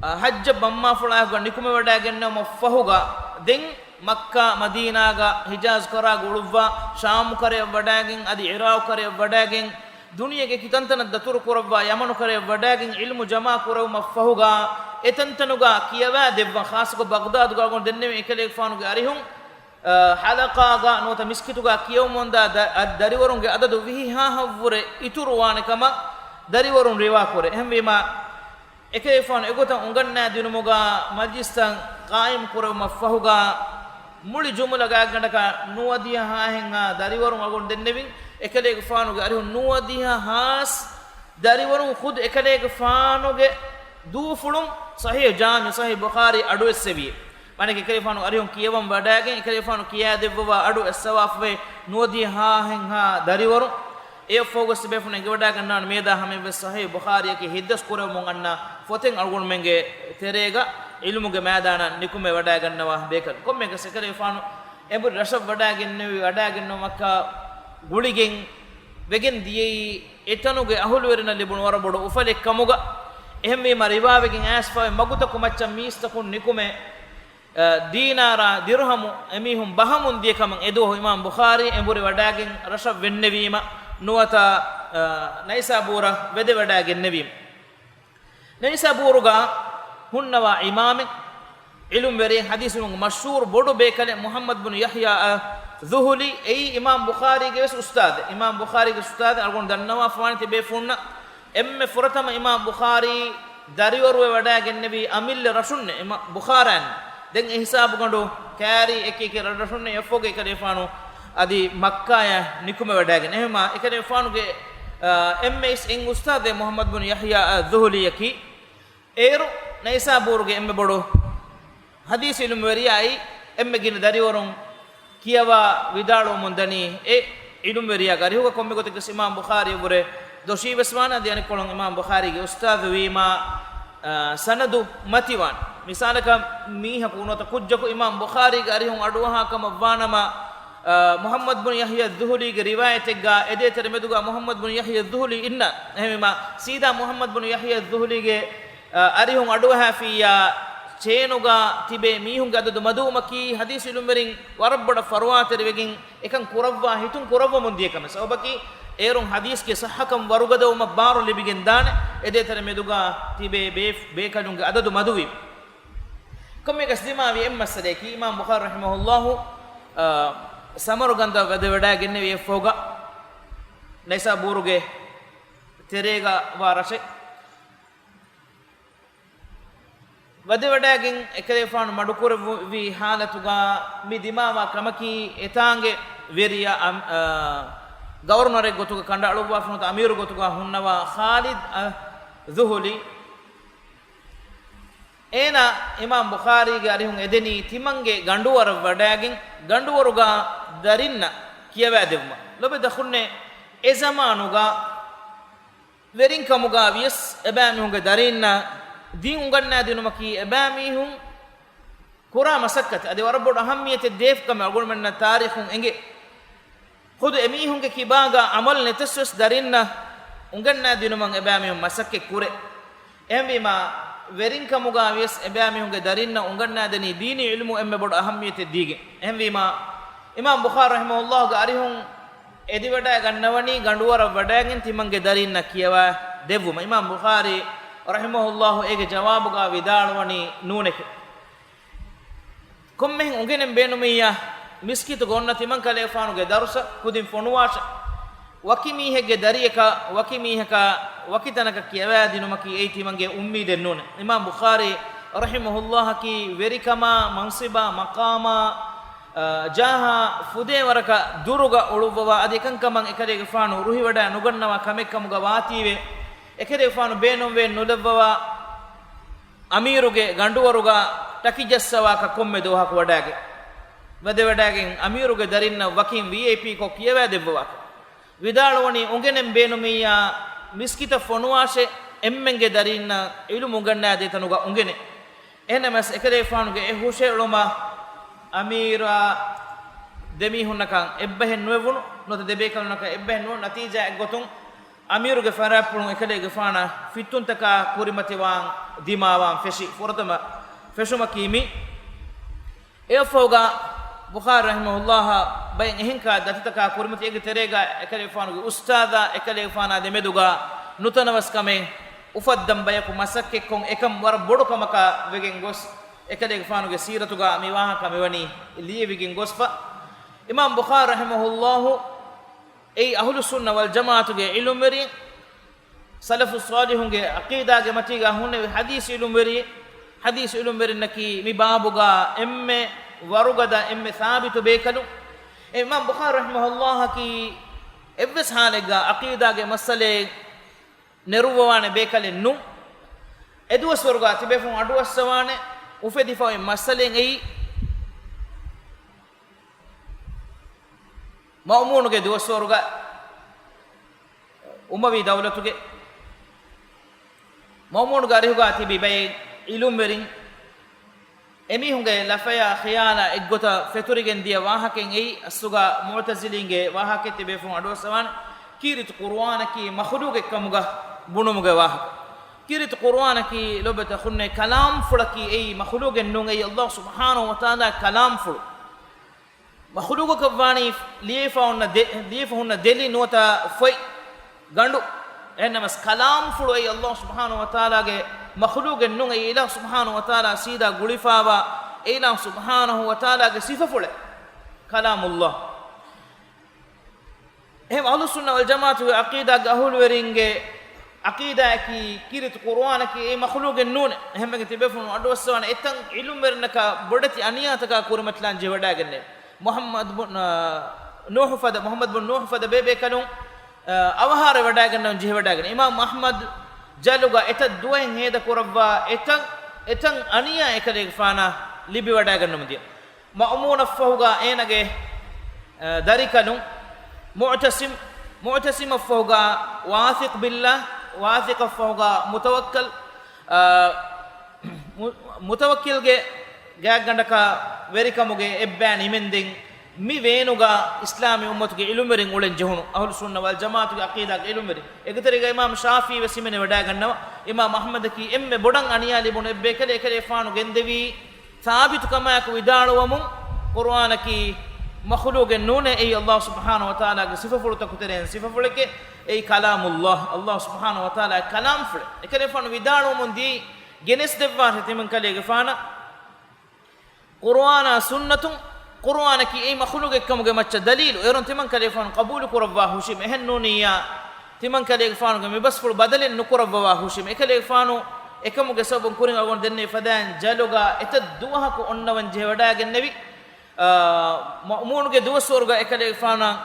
އަ، ޙައްޖަށް ބައްމާފުޅާއެކުގަ ނިކުމެވަޑައިގެންނެވުމަށްފަހުގަ، ދެން މައްކާ މަދީނާގަ ހިޖާޒް ކަރާގަ އުޅުއްވާ، ޝާމު ކަރަޔަށް ވަޑައިގެން، އަދި ޢިރާޤު ކަރަޔަށް ވަޑައިގެން، ދުނިޔޭގެ ކިތަންތަނަށް ދަތުރު ކުރައްވާ، ޔަމަނު ކަރަޔަށް ވަޑައިގެން ޢިލްމު ޖަމާ ކުރެވުމަށްފަހުގަ، އެތަންތަނުގަ ކިޔަވާ ދެއްވަން، ޚާއްޞަކޮށް ބަޣްދާދުގަ އަޅުގަނޑު ދެންނެވި އެކަލޭގެފާނުގެ އަރިހުން އަ، ޙަލަޤާގަ ނުވަތަ މިސްކިތުގަ ކިޔަވަމުންދާ ދަ-، އަ، ދަރިވަރުންގެ އަދަދު ވިހި ހާހަށްވުރެ އިތުރުވާނެ ކަމަށް ދަރިވަރުން ރިވާކުރޭ. އެހެންވީމާ، އެކަލޭގެފާނު އެގޮތަށް އުނގަންނާދިނުމުގަ މަޖިލިސްތައް ޤާއިމް ކުރެވުމަށްފަހުގަ މުޅި ޖުމުލަ ގާތްގަނޑަކަށް ނުވަދިހަ ހާހެއްހާ ދަރިވަރުން އަޅުގަނޑު ދެންނެވިން. އެކަލޭގެފާނުގެ އަރިހުން ނުވަދިހަ ހާސް ދަރިވަރުން ޚުދު އެކަލޭގެފާނުގެ ދޫފުޅުން ޞަޙީޙު ޖާމިޢު، ޞަޙީޙު ބުޚާރީ އަޑުއެއްސެވި. މާނައަކީ އެކަލޭގެފާނު އަރިހުން ކިޔަވަން ވަޑައިގެން އެކަލޭގެފާނު ކިޔާދެއްވަވާ އަޑު އެއްސަވާފަވޭ ނުވަދިހަ ހާހެއްހާ ދަރިވަރުން. އެއަށްފަހުގަ ތިބޭފުޅުން އެނގިވަޑައިގަންނާނެ މިއަދާ ހަމައަށްވެސް ޞަޙީޙު ބުޚާރީއަކީ ހިތްދަސް ކުރެވެމުން އަންނަ ފޮތެއް އަޅުގަނޑުމެންގެ ތެރޭގަ ޢިލްމުގެ މައިދާނަށް ނިކުމެވަޑައިގަންނަވާ ބޭކަލުން. ކޮންމެއަކަސް އެކަލޭގެފާނު އެނބުރި ރަށަށް ވަޑައިގެންނެވި، ވަޑައިގެންނެވުމަކާ ގުޅިގެން ވެގެން ދިޔައީ އެތަނުގެ އަހުލުވެރިންނަށް ލިބުނު ވަރަށް ބޮޑު އުފަލެއް ކަމުގަ. އެހެންވީމަ ރިވާވެގެން އައިސްފަވެ މަގުތަކު މައްޗަށް މީސްތަކުން ނިކުމެ، އަ، ދީނާރާ ދިރުހަމު އެމީހުން ބަހަމުން ދިޔަ ކަމަށް އެދުވަހު އިމާމް ބުޚާރީ އެނބުރި ވަޑައިގެން ރަށަށް ވެންނެވީމަ ނުވަތަ، އަ، ނައިސާބޫރަށް ވެދެވަޑައިގެންނެވީމަ. ނައިސާބޫރުގަ ހުންނަވާ އިމާމެއް، ޢިލްމުވެރި، ޙަދީޘް ޢިލްމުގެ މަޝްހޫރު ބޮޑު ބޭކަލެއް މުޙައްމަދު ބުނު ޔަޙްޔާ އައް ޛުހުލީ، އެއީ އިމާމް ބުޚާރީގެ ވެސް އުސްތާޛެއް. އިމާމް ބުޚާރީގެ އުސްތާޛެއް އަޅުގަނޑު ދަންނަވާފަވާނެ ތިބޭފުޅުންނަށް. އެންމެ ފުރަތަމަ އިމާމް ބުޚާރީ ދަރިވަރުވެ ވަޑައިގެންނެވީ އަމިއްލަ ރަށުންނޭ، އިމާ-، ބުޚާރާން. ދެން އެ ހިސާބުގަނޑު ކާރީ އެކި އެކި ރަށްރަށުންނޭ އެއަށްފަހުގަ އެކަލޭގެފާނު އަދި މައްކާޔަށް ނިކުމެވަޑައިގެން. އެހެންވީމާ އެކަލޭގެފާނުގެ، އާ، އެންމެ އިސް އިން އުސްތާޛެއް މުޙައްމަދު ބުނު ޔަޙްޔާ އައް ޛުހުލީއަކީ. އޭރު ނައިސާބޫރުގެ އެންމެ ބޮޑު ޙަދީޘް ޢިލްމުވެރިޔާއި އެންމެ ގިނަ ދަރިވަރުން ކިޔަވާ ވިދާޅުވަމުން ދަނީ އެ ޢިލްމުވެރިޔާގެ އަރިހުގަ. ކޮންމެ ގޮތެއްގަސް އިމާމް ބުޚާރީއަށްވުރެ ދޮށީވެސްވާނެ، އަދި އަނެއްކޮޅުން އިމާމް ބުޚާރީގެ އުސްތާޛުވީމާ، އާ، ސަނަދު މަތިވާނެ. މިސާލަކަށް މީހަކު ނުވަތަ ކުއްޖަކު އިމާމް ބުޚާރީގެ އަރިހުން އަޑުއަހާ ކަމަށްވާނަމަ، އާ، މުޙައްމަދު ބުނު ޔަޙްޔާ އައް ޛުހުލީގެ ރިވާޔަތެއްގަ އެދޭތެރެ މެދުގަ މުޙައްމަދު ބުނު ޔަޙްޔާ އައް ޛުހުލީ އިންނާނެ. އެހެންވީމާ ސީދާ މުޙައްމަދު ބުނު ޔަޙްޔާ އައް ޛުހުލީގެ، އާ، އަރިހުން އަޑުއަހާފިއްޔާ ޗޭނުގަ ތިބޭ މީހުންގެ އަދަދު މަދުވުމަކީ ޙަދީޘް ޢިލްމުވެރިން ވަރަށް ބޮޑަށް ފަރުވާތެރިވެގެން އެކަން ކުރައްވާ ހިތުން ކުރައްވަމުން ދިޔަ ކަމެއް. ސަބަބަކީ އޭރުން ޙަދީޘްގެ ޞައްޙަކަން ވަރުގަދަވުމަށް ބާރު ލިބިގެން ދާނެ އެދޭތެރެ މެދުގަ ތިބޭ ބޭ-، ބޭކަލުންގެ އަދަދު މަދުވީމަ. ކޮންމެއަކަސް ދިމާވި އެއްމައްސަލަޔަކީ، އިމާމް ބުޚާރީ ރަޙިމަހުﷲ، އާ، ސަމަރުގަންދަށް ވަދެވަޑައިގެންނެވި އެއަށްފަހުގަ ނައިސާބޫރުގެ ތެރޭގަ ވާ ރަށެއް ވަދެވަޑައިގެން އެކަލޭގެފާނު މަޑުކުރެއްވި ހާލަތުގަ މި ދިމާވާ ކަމަކީ، އެތާނގެ ވެރިޔާ އަމް-، އާ، ގަވަރުނަރެއް ގޮތުގަ ކަނޑައަޅުއްވާފަ ނުވަތަ އަމީރު ގޮތުގަ ހުންނަވާ ޚާލިދު އައް ޛުހުލީ. އޭނާ އިމާމް ބުޚާރީގެ އަރިހުން އެދެނީ ތިމަންގެ ގަނޑުވަރަށް ވަޑައިގެން، ގަނޑުވަރުގަ ދަރިންނަށް ކިޔަވައިދެއްވުމަށް. ލޮބުވެތި އަޚުންނޭ، އެ ޒަމާނުގަ ވެރިންކަމުގަ ވިޔަސް އެބައިމީހުންގެ ދަރީންނަށް ދީން އުނގަންނާދިނުމަކީ އެބައިމީހުން ކުރާ މަސައްކަތެއް. އަދި ވަރަށް ބޮޑު އަހައްމިއްޔަތެއް ދޭފަ ކަމެއް އަޅުގަނޑުމެންނަށް ތާރީޚުން އެނގޭ. ޚުދު އެމީހުންގެ ކިބާގަ ޢަމަލު ނެތަސްވެސް ދަރީންނަށް އުނގަންނާދިނުމަށް އެބައިމީހުން މަސައްކަތް ކުރޭ. އެހެންވީމާ، ވެރިންކަމުގަ ވިޔަސް އެބައިމީހުންގެ ދަރީންނަށް އުނގަންނާދެނީ ދީނީ ޢިލްމު އެންމެ ބޮޑު އަހައްމިއްޔަތެއް ދީގެން. އެހެންވީމާ، އިމާމް ބުޚާރީ ރަޙިމަހުﷲގެ އަރިހުން އެދިވަޑައިގަންނަވަނީ ގަނޑުވަރަށް ވަޑައިގެން ތިމަންގެ ދަރީންނަށް ކިޔަވައި ދެއްވުމަށް. އިމާމް ބުޚާރީ ރަޙިމަހުﷲ އޭގެ ޖަވާބުގަ ވިދާޅުވަނީ ނޫނެކޭ. ކޮންމެހެން އުނގެނެން ބޭނުމިއްޔާ، މިސްކިތުގަ އޮންނަ ތިމަން ކަލޭގެފާނުގެ ދަރުސަށް ކުދިން ފޮނުވާށޭ. ވަކި މީހެއްގެ ދަރިއަކަށް ވަކި މީހަކަށް ވަކި ތަނަކަށް ކިޔަވައިދިނުމަކީ އެއީ ތިމަންގެ އުއްމީދެއް ނޫނޭ. އިމާމް ބުޚާރީ ރަޙިމަހުﷲއަކީ ވެރިކަމާ، މަންޞިބާ، މަޤާމާ، އާ، ޖާހާ ފުދޭ ވަރަކަށް ދުރުގަ އުޅުއްވަވާ، އަދި އެކަންކަމަށް އެކަލޭގެފާނު ރުހިވަޑައި ނުގަންނަވާ ކަމެއްކަމުގަ ވާތީވެ، އެކަލޭގެފާނު ބޭނުންވެ ނުލައްވަވާ، އަމީރުގެ ގަނޑުވަރުގަ ޓަކިޖައްސަވާކަށް ކޮންމެ ދުވަހަކު ވަޑައިގެން، ވަދެވަޑައިގެން އަމީރުގެ ދަރިންނަށް ވަކިން ވީއައިޕީކޮށް ކިޔަވައިދެއްވަވާކަށް ވިދާޅުވަނީ، އުނގެނެން ބޭނުމިއްޔާ، މިސްކިތަށް ފޮނުވާށޭ، އެންމެންގެ ދަރީންނަށް ޢިލްމު އުނގަންނާދޭ ތަނުގަ އުނގެނޭ. އެހެންނަމަވެސް، އެކަލޭގެފާނުގެ އެ ހުށައެޅުމަށް އަމީރާ ދެމީހުންނަކަށް އެއްބަހެއް ނުވެވުނު، ނުވަތަ ދެބޭކަލުންނަކަށް އެއްބަހެއް ނުވުނު، ނަތީޖާއެއްގޮތުން އަމީރުގެ ފަރާތްޕުޅުން އެކަލޭގެފާނަށް ފިއްތުންތަކާ ކުރިމަތިވާން ދިމާވާން ފެށި ފުރަތަމަ ފެށުމަކީ މި. އެއަށްފަހުގަ ބުޚާރީ ރަޙިމަހުﷲއަށް ބައެއް އެހެން ދަތިތަކާ ކުރިމަތި އޭގެ ތެރޭގަ އެކަލޭގެފާނުގެ އުސްތާޛާ އެކަލޭގެފާނާ ދެމެދުގަ ނުތަނަވަސްކަމެއް އުފައްދަން ބަޔަކު މަސައްކަތްކޮށް އެކަން ވަރަށް ބޮޑު ކަމަކަށް ވެގެން ގޮސް، އެކަލޭގެފާނުގެ ސީރަތުގަ މި ވާހަކަ މިވަނީ ލިޔެވިގެން ގޮސްފަ. އިމާމް ބުޚާރީ ރަޙިމަހުﷲ އެއީ އަހުލުއްސުންނަ ވަލްޖަމާޢަތުގެ ޢިލްމުވެރިން، ސަލަފުއްޞާލިޙުންގެ ޢަޤީދާގެ މަތީގަ ހުންނެވި ޙަދީޘް ޢިލްމުވެރި-، ޙަދީޘް ޢިލްމުވެރިންނަކީ މި ބާބުގަ އެންމެ ވަރުގަދަ، އެންމެ ސާބިތު ބޭކަލުން. އިމާމް ބުޚާރީ ރަޙިމަހުﷲއަކީ އެއްވެސް ޙާލެއްގަ ޢަޤީދާގެ މައްސަލައެއް ނެރުއްވަވާނެ ބޭކަލެއް ނޫން. އެދުވަސްވަރުގަ ތިބޭފުޅުން އަޑުއައްސަވާނެ، އުފެދިފަ އޮތް މައްސަލައެއް އެއީ، މައުމޫނުގެ ދުވަސްވަރުގަ، އުމަވީ ދައުލަތުގެ މައުމޫނުގެ އަރިހުގަ ތިބި ބައެއް ޢިލްމުވެރިން އެމީހުންގެ ލަފަޔާ ޚިޔާލާ އެއްގޮތަށް ފެތުރިގެން ދިޔަ ވާހަކައެއް އެއީ، އަސްލުގަ މުޢުތަޒިލީންގެ ވާހަކައެއް ތިބޭފުޅުން އަޑުއައްސަވާނެ. ކީރިތި ޤުރުއާނަކީ މަޚުލޫޤެއްކަމުގަ ބުނުމުގެ ވާހަކަ. ކީރިތި ޤުރުއާނަކީ ލޯބިވެތި އަޚުންނޭ ކަލާމްފުޅަކީ އެއީ މަޚުލޫޤެއް ނޫން، އެއީ ﷲ ސުބްޙާނަހޫ ވަތަޢާލާ ކަލާމްފުޅު. މަޚުލޫޤަކަށް ވާނީ ލިޔެފަ ހުންނަ ދެ-، ލިޔެފަ ހުންނަ ދެލި ނުވަތަ ފޮތް ގަނޑު. އެހެންނަމަސް ކަލާމްފުޅު އެއީ ﷲ ސުބްޙާނަހޫ ވަތަޢާލާގެ މަޚުލޫޤެއް ނޫން، އެއީ އިލާހު ސުބްޙާނަހޫ ވަތަޢާލާ ސީދާ ގުޅިފަވާ އެ އިލާހު ސުބްޙާނަހޫ ވަތަޢާލާގެ ސިފަފުޅެއް، ކަލާމުﷲ. އެހެން އަހުލުއްސުންނަ ވަލްޖަމާޢަތުގެ ޢަޤީދާގެ އަހުލުވެރިންގެ ޢަޤީދާއަކީ ކީރިތި ޤުރުއާނަކީ އެއީ މަޚުލޫޤެއް ނޫނޭ. އެހެންވެގެން ތިބޭފުޅުން އަޑުއައްސަވާނެ އެތައް ޢިލްމުވެރިންނަކާ ބޮޑެތި އަނިޔާތަކާ ކުރިމަތިލާން ޖެހިވަޑައިގެންނެވި. މުޙައްމަދު ބުން، އާ، ނޫޙު ފަދަ، މުޙައްމަދު ބުން ނޫޙު ފަދަ ބޭބޭކަލުން، އާ، އަވަހާރަވެވަޑައިގަންނަވަން ޖެހިވަޑައިގެން. އިމާމް އަޙްމަދު ޖަލުގަ އެތައް ދުވަހެއް ހޭދަކުރައްވާ އެތައް، އެތައް އަނިޔާ އެކަލޭގެފާނަށް ލިބިވަޑައިގަންނަމުން ދިޔަ. މައުމޫނަށްފަހުގަ އޭނަގެ، އަ، ދަރިކަލުން މުޢުތަޞިމް، މުޢުތަޞިމަށްފަހުގަ ވާޘިޤް ބިﷲ، ވާޘިޤަށްފަހުގަ މުތަވައްކަލް، އަ، މު-، މުތަވައްކިލްގެ ގާތްގަނޑަކަށް ވެރިކަމުގެ އެއްބައި ނިމެންދެން، މި ވޭނުގަ އިސްލާމީ އުއްމަތުގެ ޢިލްމުވެރިން އުޅެން ޖެހުނު، އަހުލުއްސުންނަ ވަލްޖަމާޢަތުގެ ޢަޤީދާގެ ޢިލްމުވެރިން. އެގޮތެރޭގަ އިމާމް ޝާފިޢީ ވެސް ހިމެނިވަޑައިގަންނަވާ، އިމާމް އަޙްމަދަކީ އެންމެ ބޮޑަށް އަނިޔާ ލިބުނު އެއްބޭކަލެއް. އެކަލޭގެފާނު ގެންދެވީ ސާބިތުކަމާއެކު ވިދާޅުވަމުން، ޤުރުއާނަކީ މަޚުލޫޤެއް ނޫނޭ، އެއީ ﷲ ސުބްޙާނަހޫ ވަތަޢާލާގެ ސިފަފުޅުތަކުގެ ތެރެއިން ސިފަފުޅެކޭ، އެއީ ކަލާމުﷲ، ﷲ ސުބްޙާނަހޫ ވަތަޢާލާގެ ކަލާމްފުޅެއް. އެކަލޭގެފާނު ވިދާޅުވަމުން ދީ ގެނެސްދެއްވާށޭ ތިމަންކަލޭގެފާނަށް ޤުރުއާނާ ސުންނަތުން، ޤުރުއާނަކީ އެއީ މަޚުލޫޤެއްކަމުގެ މައްޗަށް ދަލީލު. އޭރުން ތިމަންކަލޭގެފާނު ޤަބޫލު ކުރައްވާ ހުށީމޭ. އެހެން ނޫނިއްޔާ، ތިމަންކަލޭގެފާނުގެ މި ބަސްފުޅު ބަދަލެއް ނުކުރައްވަވާ ހުށީމޭ. އެކަލޭގެފާނު އެކަމުގެ ސަބަބުން ކުރިން އަޅުގަނޑު ދެންނެވި ފަދައިން ޖަލުގަ އެތައް ދުވަހަކު އޮންނަވަން ޖެހިވަޑައިގެންނެވި. އާ، މައުމޫނުގެ ދުވަސްވަރުގަ އެކަލޭގެފާނަށް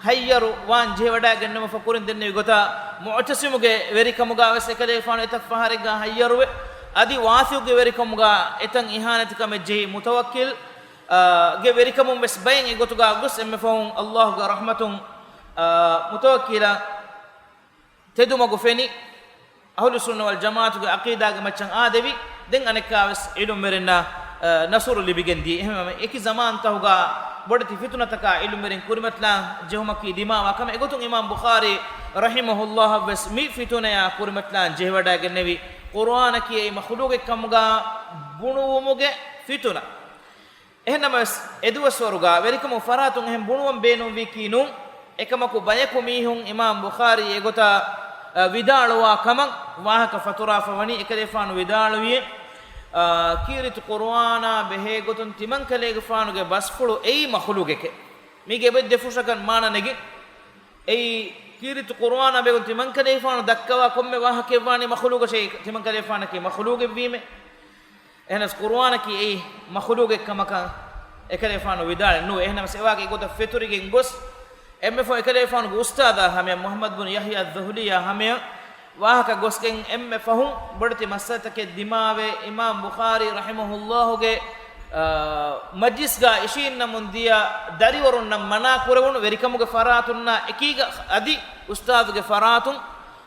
ހައްޔަރު ވާން ޖެހިވަޑައިގެންނެވުމަށްފަހު ކުރިން ދެންނެވި ގޮތަށް، މުޢުތަޞިމުގެ ވެރިކަމުގަ ވެސް އެކަލޭގެފާނު އެތައް ފަހަރެއްގަ ހައްޔަރުވެ، އަދި ވާޘިޤުގެ ވެރިކަމުގަ އެތައް އިހާނެތިކަމެއް ޖެހި މުތަވައްކިލް، އާ، ގެ ވެރިކަމުން ވެސް ބައެއް އެގޮތުގަ ގޮސް އެންމެ ފަހުން ﷲގެ ރަޙްމަތުން، އާ، މުތަވައްކިލަށް ތެދުމަގު ފެނި، އަހުލުއްސުންނަ ވަލްޖަމާޢަތުގެ ޢަޤީދާގެ މައްޗަށް އާދެވި، ދެން އަނެއްކާވެސް ޢިލްމުވެރިންނަށް، އަ، ނަޞްރު ލިބިގެން ދިޔަ. އެހެންވީމަ އެކި ޒަމާންތަހުގަ ބޮޑެތި ފިތުނަތަކާ ޢިލްމުވެރިން ކުރިމަތިލާން ޖެހުމަކީ ދިމާވާ ކަމެއް. އެގޮތުން އިމާމް ބުޚާރީ ރަޙިމަހުﷲއަށްވެސް މި ފިތުނަޔާ ކުރިމަތިލާން ޖެހިވަޑައިގެންނެވި، ޤުރުއާނަކީ އެއީ މަޚުލޫޤެއްކަމުގަ ބުނުވުމުގެ ފިތުނަ. އެހެންނަމަވެސް، އެދުވަސްވަރުގަ ވެރިކަމުގެ ފަރާތުން އެހެން ބުނުވަން ބޭނުންވީކީ ނޫން. އެކަމަކު، ބަޔަކު މީހުން އިމާމް ބުޚާރީ އެގޮތަށް، އަ، ވިދާޅުވާ ކަމަށް ވާހަކަ ފަތުރާފަ ވަނީ. އެކަލޭގެފާނު ވިދާޅުވިއޭ، އަ، ކީރިތި ޤުރުއާނާ ބެހޭގޮތުން ތިމަންކަލޭގެފާނުގެ ބަސްފުޅު އެއީ މަޚުލޫޤެކޭ. މީގެ އެބައި ދެފުށަކަށް މާނަ ނެގި. އެއީ، ކީރިތި ޤުރުއާނާ ބެހޭގޮތުން ތިމަންކަލޭގެފާނު ދައްކަވާ ކޮންމެ ވާހަކައެއް ވާނީ މަޚުލޫޤަށޭ، ތިމަންކަލޭގެފާނަކީ މަޚުލޫޤެއްވީމޭ. އެހެނަސް ޤުރުއާނަކީ އެއީ މަޚުލޫޤެއްކަމަކަށް އެކަލޭގެފާނު ވިދާޅެއް ނުވޭ. އެހެނަސް އެވާހަކަ އެގޮތަށް ފެތުރިގެން ގޮސް، އެންމެ ފަހު އެކަލޭގެފާނުގެ އުސްތާޛާ ހަމަޔަށް، މުޙައްމަދު ބުނު ޔަޙްޔާ އައްޒުހުލީއާ ހަމަޔަށް ވާހަކަ ގޮސްގެން އެންމެ ފަހުން ބޮޑެތި މައްސަލަތަކެއް ދިމާވެ، އިމާމް ބުޚާރީ ރަޙިމަހުﷲގެ، އާ، މަޖްލިސްގަ އިށީންނަމުން ދިޔަ ދަރިވަރުންނަށް މަނާ ކުރެވުނު، ވެރިކަމުގެ ފަރާތުންނާ އެކީގަ އަދި އުސްތާޛުގެ ފަރާތުން،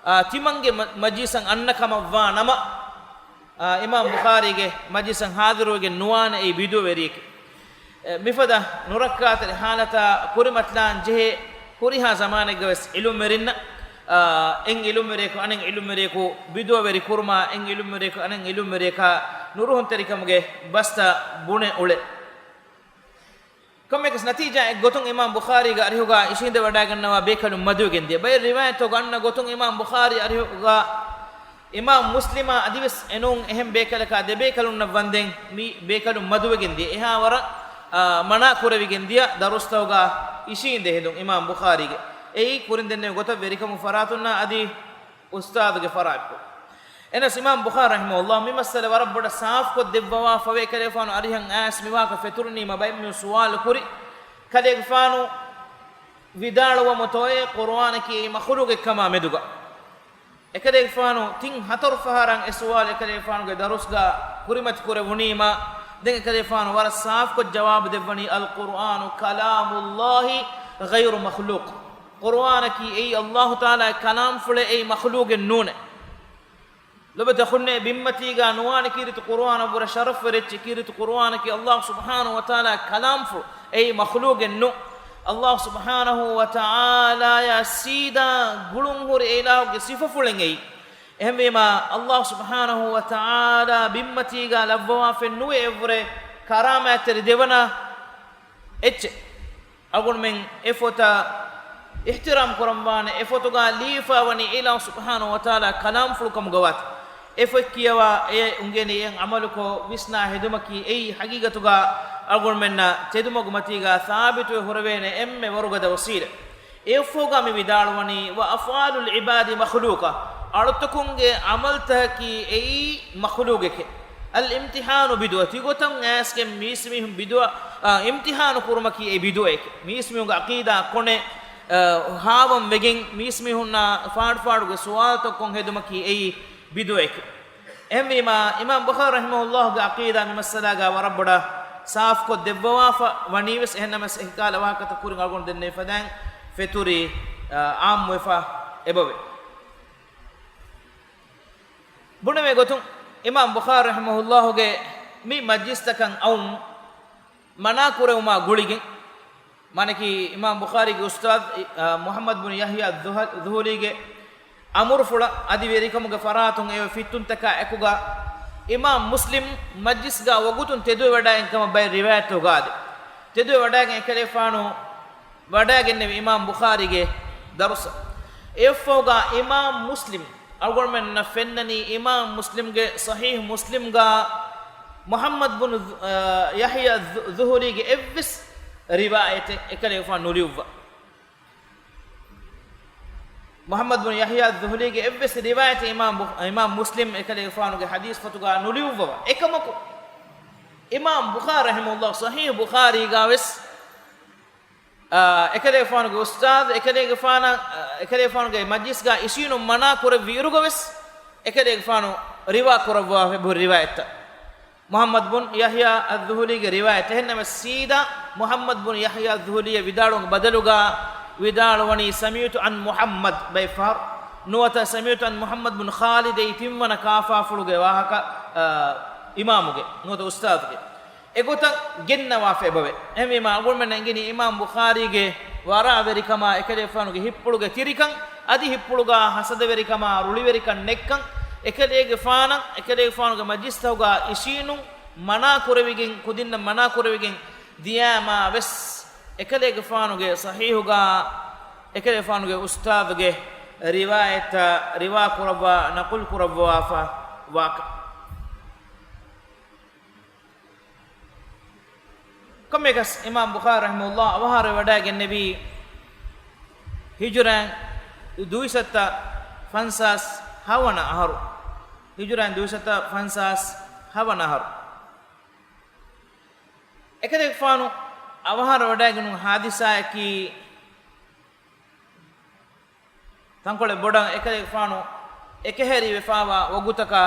އާ، ތިމަންގެ މަ-، މަޖްލިސަށް އަންނަ ކަމަށްވާ ނަމަ، އާ، އިމާމް ބުޚާރީގެ މަޖްލިސަށް ހާޟިރުވެގެން ނުވާނެ އެއީ ބިދުޢަވެރިއެކޭ. އެ، މިފަދަ ނުރައްކާތެރި ޙާލަތާ ކުރިމަތިލާން ޖެހޭ ހުރިހާ ޒަމާނެއްގަ ވެސް ޢިލްމުވެރިންނަށް، އާ، އެއް ޢިލްމުވެރިޔަކު އަނެއް ޢިލްމުވެރިޔަކު ބިދުޢަވެރި ކުރުމާ، އެއް ޢިލްމުވެރިޔަކު އަނެއް ޢިލްމުވެރިޔަކާ ނުރުހުންތެރިކަމުގެ ބަސްތައް ބުނެ އުޅެ. ކޮންމެއަކަސް ނަތީޖާއެއް ގޮތުން އިމާމް ބުޚާރީގެ އަރިހުގަ އިށީނދެވަޑައިގަންނަވާ ބޭކަލުން މަދުވެގެން ދިޔަ. ބައެއް ރިވާޔަތްތަކުގަ އަންނަ ގޮތުން އިމާމް ބުޚާރީ އަރިހުގަ އިމާމް މުސްލިމާ އަދިވެސް އެނޫން އެހެން ބޭކަލަކާ ދެބޭކަލުންނަށް ވަންދެން މި ބޭކަލުން މަދުވެގެން ދިޔަ. އެހާވަރަށް، އާ، މަނާ ކުރެވިގެން ދިޔަ ދަރުސްތަކުގަ އިށީނދެ ހެދުން އިމާމް ބުޚާރީގެ. އެއީ ކުރިން ދެންނެވި ގޮތަށް ވެރިކަމު ފަރާތުންނާ އަދި އުސްތާދުގެ ފަރާތްކޮށް. އެނަސް އިމާމް ބުޚާރީ ރަޙިމަހުﷲ މި މައްސަލަ ވަރަށް ބޮޑަށް ސާފުކޮށް ދެއްވަވާ ފަވޭ ކަލޭފާނު އަރިހަށް އައިސް މިވާކަ ފެތުރުނީމަ ބައެއް މީހުން ސުވާލު ކުރި. ކަލޭގެފާނު ވިދާޅުވަމުތޯއޭ ޤުރުއާނަކީ އެއީ މަޚުލޫގެއްކަމާ މެދުގަ؟ އެކަލޭގެފާނު ތިން ހަތަރު ފަހަރަށް އެ ސުވާލު އެކަލޭގެފާނުގެ ދަރުސްގަ ކުރިމަތި ކުރެވުނީމަ، ދެން އެކަލޭގެފާނު ވަރަށް ސާފުކޮށް ޖަވާބު ދެއްވަނީ، القرآن كلام الله غير مخلوق. ޤުރުއާނަކީ އެއީ ﷲ ތަޢާލާގެ ކަލާމްފުޅެއް، އެއީ މަޚުލޫގެއް ނޫނޭ. ލޮބުވެތި އަޚުންނޭ، ބިންމަތީގަ ނުވާނެ ކީރިތި ޤުރުއާނަށްވުރެ ޝަރަފްވެރި އެއްޗެއް. ކީރިތި ޤުރުއާނަކީ ﷲ ސުބްޙާނަހޫ ވަތަޢާލާގެ ކަލާމްފުޅު. އެއީ މަޚުލޫގެއް ނޫން. ﷲ ސުބްޙާނަހޫ ވަތަޢާލާއާ ސީދާ ގުޅުންހުރި އެ އިލާހުގެ ސިފަފުޅެއް އެއީ. އެހެންވީމާ، ﷲ ސުބްޙާނަހޫ ވަތަޢާލާ ބިންމަތީގަ ލައްވަވާފައެއް ނުވޭ އެއަށްވުރެ ކަރާމާތްތެރި ދެވަނަ އެއްޗެއް. އަޅުގަނޑުމެން އެ ފޮތަށް އިޙްތިރާމް ކުރަންވާނެ، އެ ފޮތުގަ ލިޔެފަވަނީ އިލާހު ސުބްޙާނަހޫ ވަތަޢާލާ ކަލާމްފުޅު ކަމުގަ ވާތީ. އެ ފޮތް ކިޔަވާ، އެ އުނގެނި، އެ ޢަމަލުކޮށް ވިސްނާ ހެދުމަކީ އެއީ ޙަޤީޤަތުގަ އަޅުގަނޑުމެންނަށް ތެދުމަގުމަތީގަ ސާބިތުވެ ހުރެވޭނެ އެންމެ ވަރުގަދަ ވަސީލަތް. އެއަށްފަހުގަ މި ވިދާޅުވަނީ، وأفعال العباد مخلوقة، އަޅުތަކުންގެ ޢަމަލުތަކަކީ އެއީ މަޚުލޫގެކޭ. الامتحان بدعة، ތިގޮތަށް އައިސްގެން މީސްމީހުން ބިދުޢަ، އާ، އިމްތިޙާނު ކުރުމަކީ އެ ބިދުޢައެކޭ. މީސްމީހުންގެ ޢަޤީދާ ކޮނެ، އާ، ހާވަން ވެގެން މީސްމީހުންނާ ފާޑުފާޑުގެ ސުވާލުތައް ކޮށް ހެދުމަކީ އެއީ ބިދުޢައެކޭ. އެހެންވީމާ، އިމާމް ބުޚާރީ ރަޙިމަހުﷲގެ ޢަޤީދާ މި މައްސަލާގަ ވަރަށް ބޮޑަށް ސާފުކޮށް ދެއްވަވާފަ ވަނީވެސް، އެހެންނަމަވެސް އެކަހަލަ ވާހަކަތައް ކުރިން އަޅުގަނޑު ދެންނެވި ފަދައިން ފެތުރި، އާ، ޢާއްމުވެފަ އެބަވޭ. ބުނެވޭ ގޮތުން، އިމާމް ބުޚާރީ ރަޙިމަހުﷲގެ މި މަޖްލިސްތަކަށް އައުން މަނާ ކުރެވުމާ ގުޅިގެން، މާނަކީ އިމާމް ބުޚާރީގެ އުސްތާޛު، އާ، މުޙައްމަދު ބުން ޔަޙްޔާ ޛުހު-، ޛުހުލީގެ އަމުރުފުޅަށް އަދި ވެރިކަމުގެ ފަރާތުން އެ ފިއްތުންތަކާ އެކުގަ އިމާމް މުސްލިމް މަޖްލިސްގަ ވަގުތުން ތެދުވެވަޑައިގެން ކަމަށް ބައެއް ރިވާޔަތްތަކުގަ އާދޭ. ތެދުވެވަޑައިގެން އެކަލޭފާނު ވަޑައިގެންނެވި އިމާމް ބުޚާރީގެ ދަރުސަށް. އެއަށްފަހުގަ އިމާމް މުސްލިމް އަޅުގަނޑުމެންނަށް ފެންނަނީ އިމާމް މުސްލިމްގެ ޞަޙީޙު މުސްލިމްގަ މުޙައްމަދު ބުނު، އާ، ޔަޙްޔާ ޛު-، ޛުހުލީގެ އެއްވެސް ރިވާޔަތެއް އެކަލޭގެފާނު ނުލިޔުއްވާ. މުޙައްމަދު ބުނު ޔަޙްޔާ ޛުހުލީގެ އެއްވެސް ރިވާޔަތެއް އިމާމް ބު-، އިމާމް މުސްލިމް އެކަލޭގެފާނުގެ ޙަދީޘް ފޮތުގަ ނުލިޔުއްވަވާ. އެކަމަކު، އިމާމް ބުޚާރީ ރަޙިމަހުﷲ ޞަޙީޙު ބުޚާރީގަ ވެސް، އާ، އެކަލޭގެފާނުގެ އުސްތާޛު، އެކަލޭގެފާނަށް، އާ، އެކަލޭގެފާނުގެ މަޖްލިސްގަ އިށީނުން މަނާ ކުރެއްވި އިރުގަ ވެސް، އެކަލޭގެފާނު ރިވާ ކުރައްވާފަ އެބަހުރި ރިވާޔަތްތައް. މުޙައްމަދު ބުން ޔަޙްޔާ އައްޒުހުލީގެ ރިވާޔަތް. އެހެންނަމަ ސީދާ މުޙައްމަދު ބުން ޔަޙްޔާ އައްޒުހުލީއަށް ވިދާޅުވުމުގެ ބަދަލުގަ ވިދާޅުވަނީ، سمعت عن محمد ބައެއް ފަހަރު. ނުވަތަ، سمعت عن محمد بن خالد، އެއީ ތިންވަނަ ކާފާފުޅުގެ ވާހަކަ، އާ، އިމާމުގެ ނުވަތަ އުސްތާޛުގެ. އެގޮތަށް ގެންނަވާފަ އެބަވޭ. އެހެންވީމާ، އަޅުގަނޑުމެންނަށް އެނގެނީ އިމާމް ބުޚާރީގެ ވަރާވެރިކަމާ، އެކަލޭގެފާނުގެ ހިތްޕުޅުގެ ތިރިކަން، އަދި ހިތްޕުޅުގަ ހަސަދަވެރިކަމާ، ރުޅިވެރިކަން ނެތްކަން، އެކަލޭގެފާނަށް، އެކަލޭގެފާނުގެ މަޖްލިސްތަކުގަ އިށީނުން މަނާ ކުރެވިގެން، ކުދިންނަށް މަނާ ކުރެވިގެން ދިޔާމާ ވެސް، އެކަލޭގެފާނުގެ ޞަޙީޙުގަ އެކަލޭގެފާނުގެ އުސްތާޛުގެ ރިވާޔަތްތައް ރިވާ ކުރައްވާ، ނަޤުލު ކުރައްވާފަ ވާކަން. ކޮންމެއަކަސް އިމާމް ބުޚާރީ ރަޙިމަހުﷲ އަވަހާރަވެވަޑައިގެންނެވީ ހިޖުރައިން ދުއިސައްތަ ފަންސާސް ހަވަނަ އަހަރު. ހިޖުރައިން ދުއިސައްތަ ފަންސާސް ހަވަނަ އަހަރު. އެކަލޭގެފާނު އަވަހާރަވެވަޑައިގެން ހާދިސާއަކީ ތަންކޮޅެއް ބޮޑަށް އެކަލޭގެފާނު އެކަހެރިވެފާވާ ވަގުތަކާ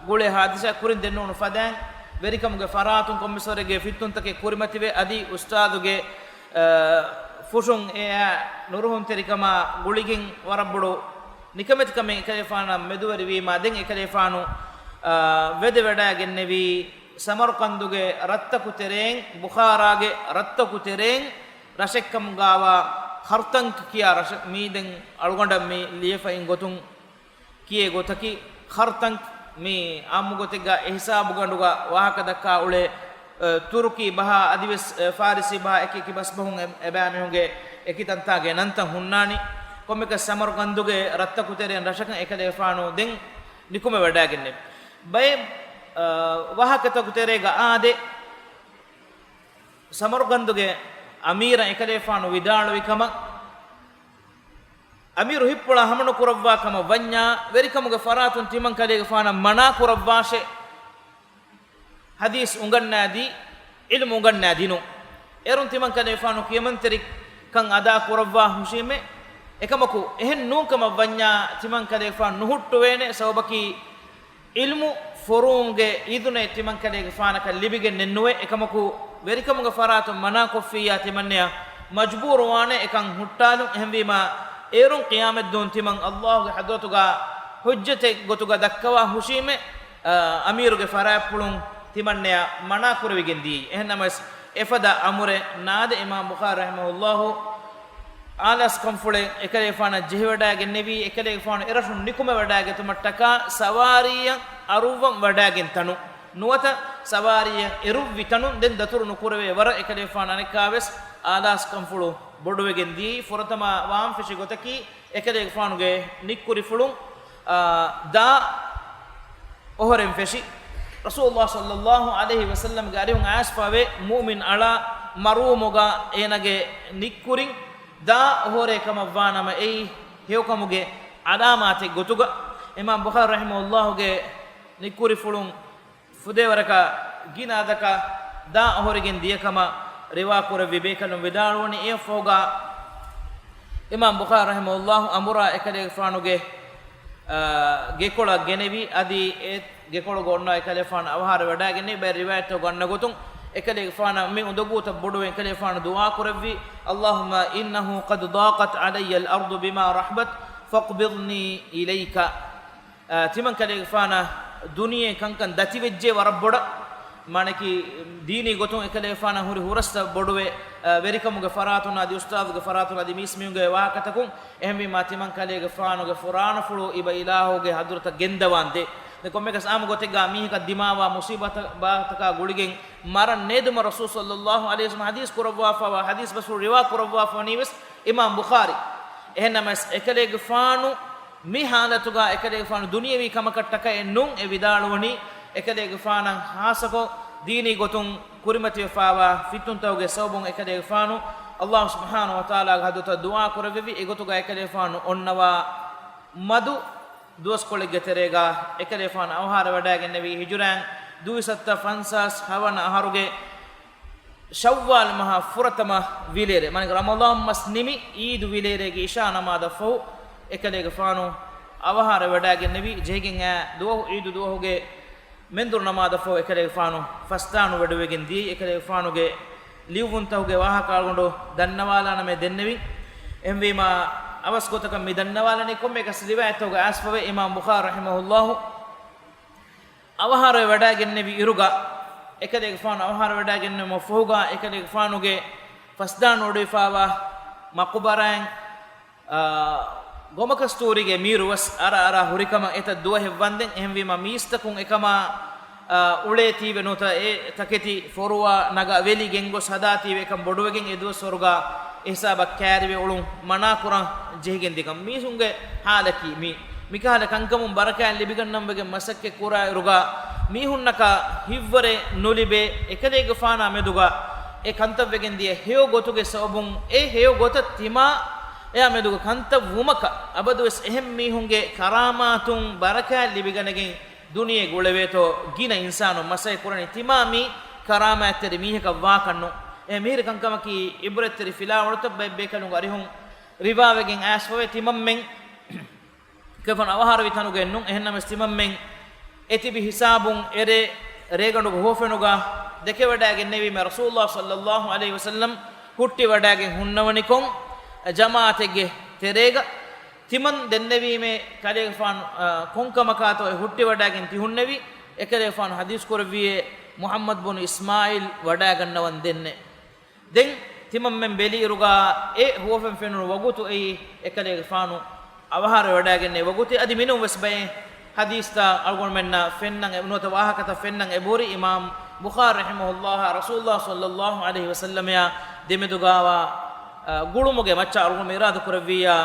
ގުޅޭ ހާދިސާ ކުރިން ދެންނެވުނު ފަދައިން، ވެރިކަމުގެ ފަރާތުން ކޮންމެސްވަރެއްގެ ފިއްތުންތަކެއް ކުރިމަތިވެ، އަދި އުސްތާޛުގެ، އަ، ފުށުން އެއާ ނުރުހުންތެރިކަމާ ގުޅިގެން ވަރަށް ބޮޑު ނިކަމެތިކަމެއް އެކަލޭގެފާނަށް މެދުވެރިވީމާ، ދެން އެކަލޭގެފާނު، އަ، ވެދެވަޑައިގެންނެވީ ސަމަރުޤަންދުގެ ރަށްތަކު ތެރެއިން، ބުޚާރާގެ ރަށްތަކު ތެރެއިން، ރަށެއްކަމުގާވާ ޚަރްތަންކް ކިޔާ ރަށެއް. މީ ދެން އަޅުގަނޑަށް މި ލިޔެފައި ގޮތުން ކިޔޭ ގޮތަކީ ޚަރްތަންކް. މީ އާއްމު ގޮތެއްގަ އެހިސާބުގަނޑުގަ ވާހަކަ ދައްކާ އުޅޭ، އަ، ތުރުކީ ބަހާ އަދިވެސް، އަ، ފާރިސީ ބަހާ އެކި އެކި ބަސްބަހުން އެ، އެބައިމީހުންގެ އެކި ތަންތާގެ ނަންތައް ހުންނާނީ. ކޮންމެއަކަސް ސަމަރުޤަންދުގެ ރަށްތަކު ތެރެއިން ރަށަކަށް އެކަލޭގެފާނު ދެން ނިކުމެވަޑައިގެންނެވި. ބައެއް، އާ، ވާހަކަތަކު ތެރޭގަ އާދެ، ސަމަރުގަންދުގެ އަމީރަށް އެކަލޭފާނު ވިދާޅުވި ކަމަށް، އަމީރު ހިތްޕުޅާ ހަމަނުކުރައްވާ ކަމަށް ވަންޏާ، ވެރިކަމުގެ ފަރާތުން ތިމަން ކަލޭގެފާނަށް މަނާ ކުރައްވާށޭ. ޙަދީޘް އުނގަންނާދީ، ޢިލްމު އުނގަންނާދިނުން. އޭރުން ތިމަން ކަލޭފާނު ކިޔަމަންތެރިކަން އަދާ ކުރައްވާ ހުށީމޭ. އެކަމަކު، އެހެން ނޫން ކަމަށް ވަންޏާ، ތިމަން ކަލޭފާނު ނުހުއްޓުވޭނެ، ސަބަބަކީ، ޢިލްމު ފޮރުވުމުގެ އިޒުނެއް ތިމަން ކަލޭގެފާނަކަށް ލިބިގެން ނެއްނުވޭ. އެކަމަކު، ވެރިކަމުގެ ފަރާތުން މަނާކޮށްފިއްޔާ، ތިމަންނަޔަށް މަޖުބޫރުވާނެ އެކަން ހުއްޓާލުން. އެހެންވީމާ، އޭރުން ޤިޔާމަތްދުވަހު ތިމަން ﷲ ގެ ޙަޟްރަތުގަ ޙުއްޖަތެއް ގޮތުގަ ދައްކަވާ ހުށީމޭ. އަ، އަމީރުގެ ފަރާތްޕުޅުން ތިމަންނަޔަށް މަނާ ކުރެވިގެން ދިޔައީ. އެހެންނަމަވެސް، އެފަދަ އަމުރެއް ނާދެ އިމާމް ބުޚާރީ ރަޙިމަހުﷲ އާލާސް ކަންފުޅެއް އެކަލޭގެފާނަށް ޖެހިވަޑައިގެންނެވީ، އެކަލޭގެފާނު އެރަށުން ނިކުމެވަޑައިގަތުމަށްޓަކާ ސަވާރީއަށް އަރުއްވަން ވަޑައިގެން ތަނުން ނުވަތަ ސަވާރީއަށް އެރުއްވި ތަނުން ދެން ދަތުރު ނުކުރެވޭ ވަރަށް އެކަލޭގެފާނު އަނެއްކާވެސް އާލާސް ކަންފުޅު ބޮޑުވެގެން ދިޔައީ. ފުރަތަމަ ވާން ފެށި ގޮތަކީ، އެކަލޭގެފާނުގެ ނިއްކުރިފުޅުން، އާ، ދާ އޮހޮރެން ފެށި، ރަސޫލުﷲ ޞައްލަﷲ ޢަލައިހި ވަސައްލަމްގެ އަރިހުން އައިސްފަވޭ، މުއުމިން އަޅާ މަރުވުމުގަ އޭނަގެ ނިއްކުރިން ދާ އޮހޮރޭ ކަމަށްވާނަމަ، އެއީ ހެޔޮކަމުގެ ޢަލާމާތެއް ގޮތުގަ. އިމާމް ބުޚާރީ ރަޙިމަހުﷲގެ ނިއްކުރިފުޅުން ފުދޭވަރަކަށް ގިނަ އަދަކަށް ދާ އޮހޮރިގެން ދިޔަ ކަމަށް ރިވާ ކުރެއްވި ބޭކަލުން ވިދާޅުވަނީ، އެއަށްފަހުގަ އިމާމް ބުޚާރީ ރަޙިމަހުﷲ އަނބުރާ އެކަލޭގެފާނުގެ، އާ، ގެކޮޅަށް ގެނެވި، އަދި އެ ގެކޮޅުގަ އޮންނަ އެކަލޭގެފާނު އަވަހާރަވެވަޑައިގެންނެވި. ބައެއް ރިވާޔަތްތަކުގަ އޮންނަ ގޮތުން، އެކަލޭގެފާނަށް މި އުނދަގޫތައް ބޮޑުވެ އެކަލޭގެފާނު ދުޢާ ކުރެއްވި، اللهم إنه قد ضاقت علي الأرض بما رحبت فاقبضني إليك. އާ، ތިމަން ކަލޭގެފާނަށް ދުނިޔެ ކަންކަން ދަތިވެއްޖެ ވަރަށް ބޮޑަށް. މާނަކީ، ދީނީ ގޮތުން އެކަލޭގެފާނަށް ހުރި ހުރަސްތައް ބޮޑުވެ، އާ، ވެރިކަމުގެ ފަރާތުން އަދި އުސްތާޛުގެ ފަރާތުން އަދި މީސްމީހުންގެ ވާހަކަތަކުން. އެހެންވީމާ، ތިމަން ކަލޭގެފާނުގެ ފުރާނަފުޅު އިބަ އިލާހުގެ ޙަޟްރަތަށް ގެންދަވާންދޭ. ދެން ކޮންމެއަކަސް އާއްމު ގޮތެއްގަ މީހަކަށް ދިމާވާ މުޞީބާތަކާ ގުޅިގެން މަރަން ނޭދުމަށް ރަސޫލު ޞައްލަﷲ ޢަލައިހި ވަސައްލަމް ޙަދީޘް ކުރައްވާފަވާ ޙަދީޘް ބަސްފުޅު ރިވާ ކުރައްވާފަވަނީވެސް އިމާމް ބުޚާރީ. އެހެންނަމަވެސް، އެކަލޭގެފާނު މި ޙާލަތުގަ އެކަލޭގެފާނު ދުނިޔެވީ ކަމަކަށްޓަކައެއް ނޫން. އެ ވިދާޅުވަނީ، އެކަލޭގެފާނަށް ޚާއްޞަކޮށް ދީނީ ގޮތުން ކުރިމަތިވެފަވާ ފިތުންތަކުގެ ސަބަބުން އެކަލޭގެފާނު ﷲ ސުބްޙާނަހޫ ވަތަޢާލާގެ ޙަޟްރަތަށް ދުޢާ ކުރެއްވެވި. އެގޮތުގަ އެކަލޭގެފާނު އޮންނަވާ މަދު ދުވަސްކޮޅެއްގެ ތެރޭގަ އެކަލޭގެފާނު އަވަހާރަވެވަޑައިގެންނެވީ ހިޖުރައިން ދުވިސައްތަ ފަންސާސް ހަވަނަ އަހަރުގެ ޝައްވާލް މަހާ ފުރަތަމަ ވިލޭރޭ، މާނައީ ރަމަޟާން މަސް ނިމި އީދު ވިލޭރޭގެ އިޝާ ނަމާދަށްފަހު އެކަލޭގެފާނު އަވަހާރަވެވަޑައިގެންނެވި. ޖެހިގެން އައި ދުވަހު އީދު ދުވަހުގެ މެންދުރު ނަމާދަށްފަހު އެކަލޭގެފާނު ފަސްދާނު ވެޑުވެގެން ދިޔައީ. އެކަލޭގެފާނުގެ ލިޔުއްވުންތަކުގެ ވާހަކަ އަޅުގަނޑު ދަންނަވާލާނަމޭ ދެންނެވިން. އެހެންވީމާ، އަވަސް ގޮތަކަށް މި ދަންނަވާލަނީ ކޮންމެއަކަސް ރިވާޔަތްތަކުގަ އައިސްފަވޭ، އިމާމް ބުޚާރީ ރަޙިމަހުﷲ އަވަހާރަވެވަޑައިގެންނެވި އިރުގަ، އެކަލޭގެފާނު އަވަހާރަވެވަޑައިގެންނެވުމަށްފަހުގަ އެކަލޭގެފާނުގެ ފަސްދާނު ވެޑުވިފަވާ މަޤުބަރާއިން، އާ، ގޮމަކަސްތޫރީގެ މީރު ވެސް އަރާ އަރާ ހުރިކަމަށް އެތައް ދުވަހެއް ވަންދެން. އެހެންވީމަ މީސްތަކުން އެކަމާ، އާ، އުޅޭތީވެ ނުވަތަ އެ ތަކެތި ފޮރުވާ ނަގާ ވެލި ގެންގޮސް ހަދާތީވެ އެކަން ބޮޑުވެގެން އެ ދުވަސްވަރުގަ އެހިސާބަށް ކައިރިވެ އުޅުން މަނާކުރަން ޖެހިގެން ދިގަން. މީސުންގެ ޙާލަކީ މީ. މިކަހަލަ ކަންކަމުން ބަރަކާތް ލިބިގަންނަން ވެގެން މަސައްކަތް ކުރާ އިރުގަ މީހުންނަކަށް ހިތްވަރެއް ނުލިބޭ. އެކަލޭގެފާނާ މެދުގަ އެ ކަންތައް ވެގެން ދިޔަ ހެޔޮ ގޮތުގެ ސަބަބުން އެ ހެޔޮ ގޮތަށް ތިމާ އެއާ މެދުގަ ކަންތައް ވުމަކަށް އަބަދުވެސް އެހެން މީހުންގެ ކަރާމާތުން ބަރަކާތް ލިބިގަނެގެން ދުނިޔެ ގުޅެވޭތޯ ގިނަ އިންސާނުން މަސައްކަތް ކުރަނީ ތިމާ މީ ކަރާމާތްތެރި މީހަކަށް ވާކަށްނު. އެ މިހިރި ކަންކަމަކީ އިބްރަތްތެރި ފިލާވަޅުތައް ބައެއް ބޭކަލުން އަރިހުން ރިވާވެގެން އައިސްފަވޭ. ތިމަންމެން ކެފަން އަވަހާރަވި ތަނުގައެއް ނޫން. އެހެންނަމަވެސް ތިމަންމެން އެތިބި ހިސާބުން އެރޭ ރޭގަނޑުގެ ހުވަފެނުގަ ދެކެވަޑައިގެންނެވީމެ ރަސޫލުﷲ ޞައްލަﷲ ޢަލައިހި ވަސައްލަމް ހުއްޓިވަޑައިގެން ހުންނަވަނިކޮށް، ޖަމާޢަތެއްގެ ތެރޭގަ ތިމަން ދެންނެވީމެ ކަލޭގެފާނު، އަ، ކޮންކަމަކާތޯ އެ ހުއްޓިވަޑައިގެން ތިހުންނެވި. އެކަލޭގެފާނު ޙަދީޘް ކުރެއްވިއޭ، މުޙައްމަދު ބުނު އިސްމާޢީލް ވަޑައިގަންނަވަން ދެންނެ. ދެން ތިމަންމެން ބެލިއިރުގަ އެ ހުވަފެން ފެނުނު ވަގުތު އެއީ އެކަލޭގެފާނު އަވަހާރަވެވަޑައިގެންނެވި ވަގުތެއް. އަދި މިނޫން ވެސް ބައެއް ޙަދީޘްތައް އަޅުގަނޑުމެންނަށް ފެންނަން އެ-، ނުވަތަ ވާހަކަތައް ފެންނަން އެބަހުރި. އިމާމް ބުޚާރީ ރަޙިމަހުﷲ ރަސޫލުﷲ ޞައްލަﷲ ޢަލައިހި ވަސައްލަމައާ ދެމެދުގަވާ، އަ، ގުޅުމުގެ މައްޗަށް އަޅުގަނޑު އިރާދަ ކުރެއްވިއްޔާ،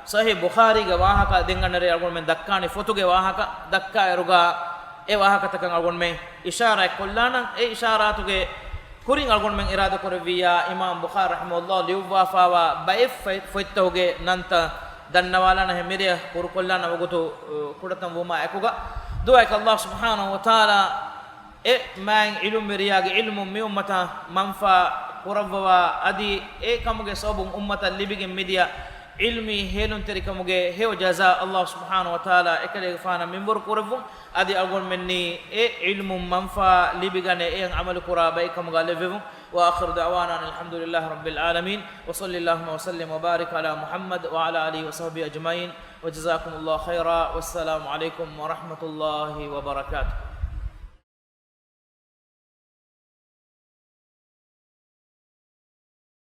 ޞަޙީޙު ބުޚާރީގެ ވާހަކަ ދެން އަންނަ ރޭ އަޅުގަނޑުމެން ދައްކާނީ ފޮތުގެ ވާހަކަ ދައްކާ އިރުގަ އެ ވާހަކަތަކަށް އަޅުގަނޑުމެން އިޝާރާތް ކޮށްލާނަން. އެ އިޝާރާތުގެ ކުރިން އަޅުގަނޑުމެން އިރާދަކުރެއްވިއްޔާ، އިމާމް ބުޚާރީ ރަޙިމަހުﷲ ލިޔުއްވާފާވާ ބައެއް ފޮތް، ފޮތްތަކުގެ ނަންތައް ދަންނަވާލާނަ ހެން މިރޭ ކުރުކޮށްލާނަ ވަގުތު، އު، ކުޑަތަން ވުމާ އެކުގަ. ދުޢާއަކީ ﷲ ސުބްޙާނަހޫ ވަތަޢާލާ އެ މާތް ޢިލްމުވެރިޔާގެ ޢިލްމުން މި އުއްމަތަށް މަންފާ ކުރައްވަވާ، އަދި އެ ކަމުގެ ސަބަބުން އުއްމަތަށް ލިބިގެން މިދިޔަ ޢިލްމީ ހޭލުންތެރިކަމުގެ ހެޔޮ ޖަޒާ ﷲ ސުބްޙާނަހޫ ވަތަޢާލާ އެކަލޭގެފާނަށް މިންވަރު ކުރެއްވުން. އަދި އަޅުގަނޑުމެންނީ އެ ޢިލްމުން މަންފާ ލިބިގަނެ އެއަށް ޢަމަލު ކުރާ ބައެއް ކަމުގަ ލެއްވެވުން. وآخر دعوانا أن الحمد لله رب العالمين، وصل اللهم وسلم وبارك على محمد وعلى آله وصحبه أجمعين، وجزاكم الله خيرا، والسلام عليكم ورحمة الله وبركاته.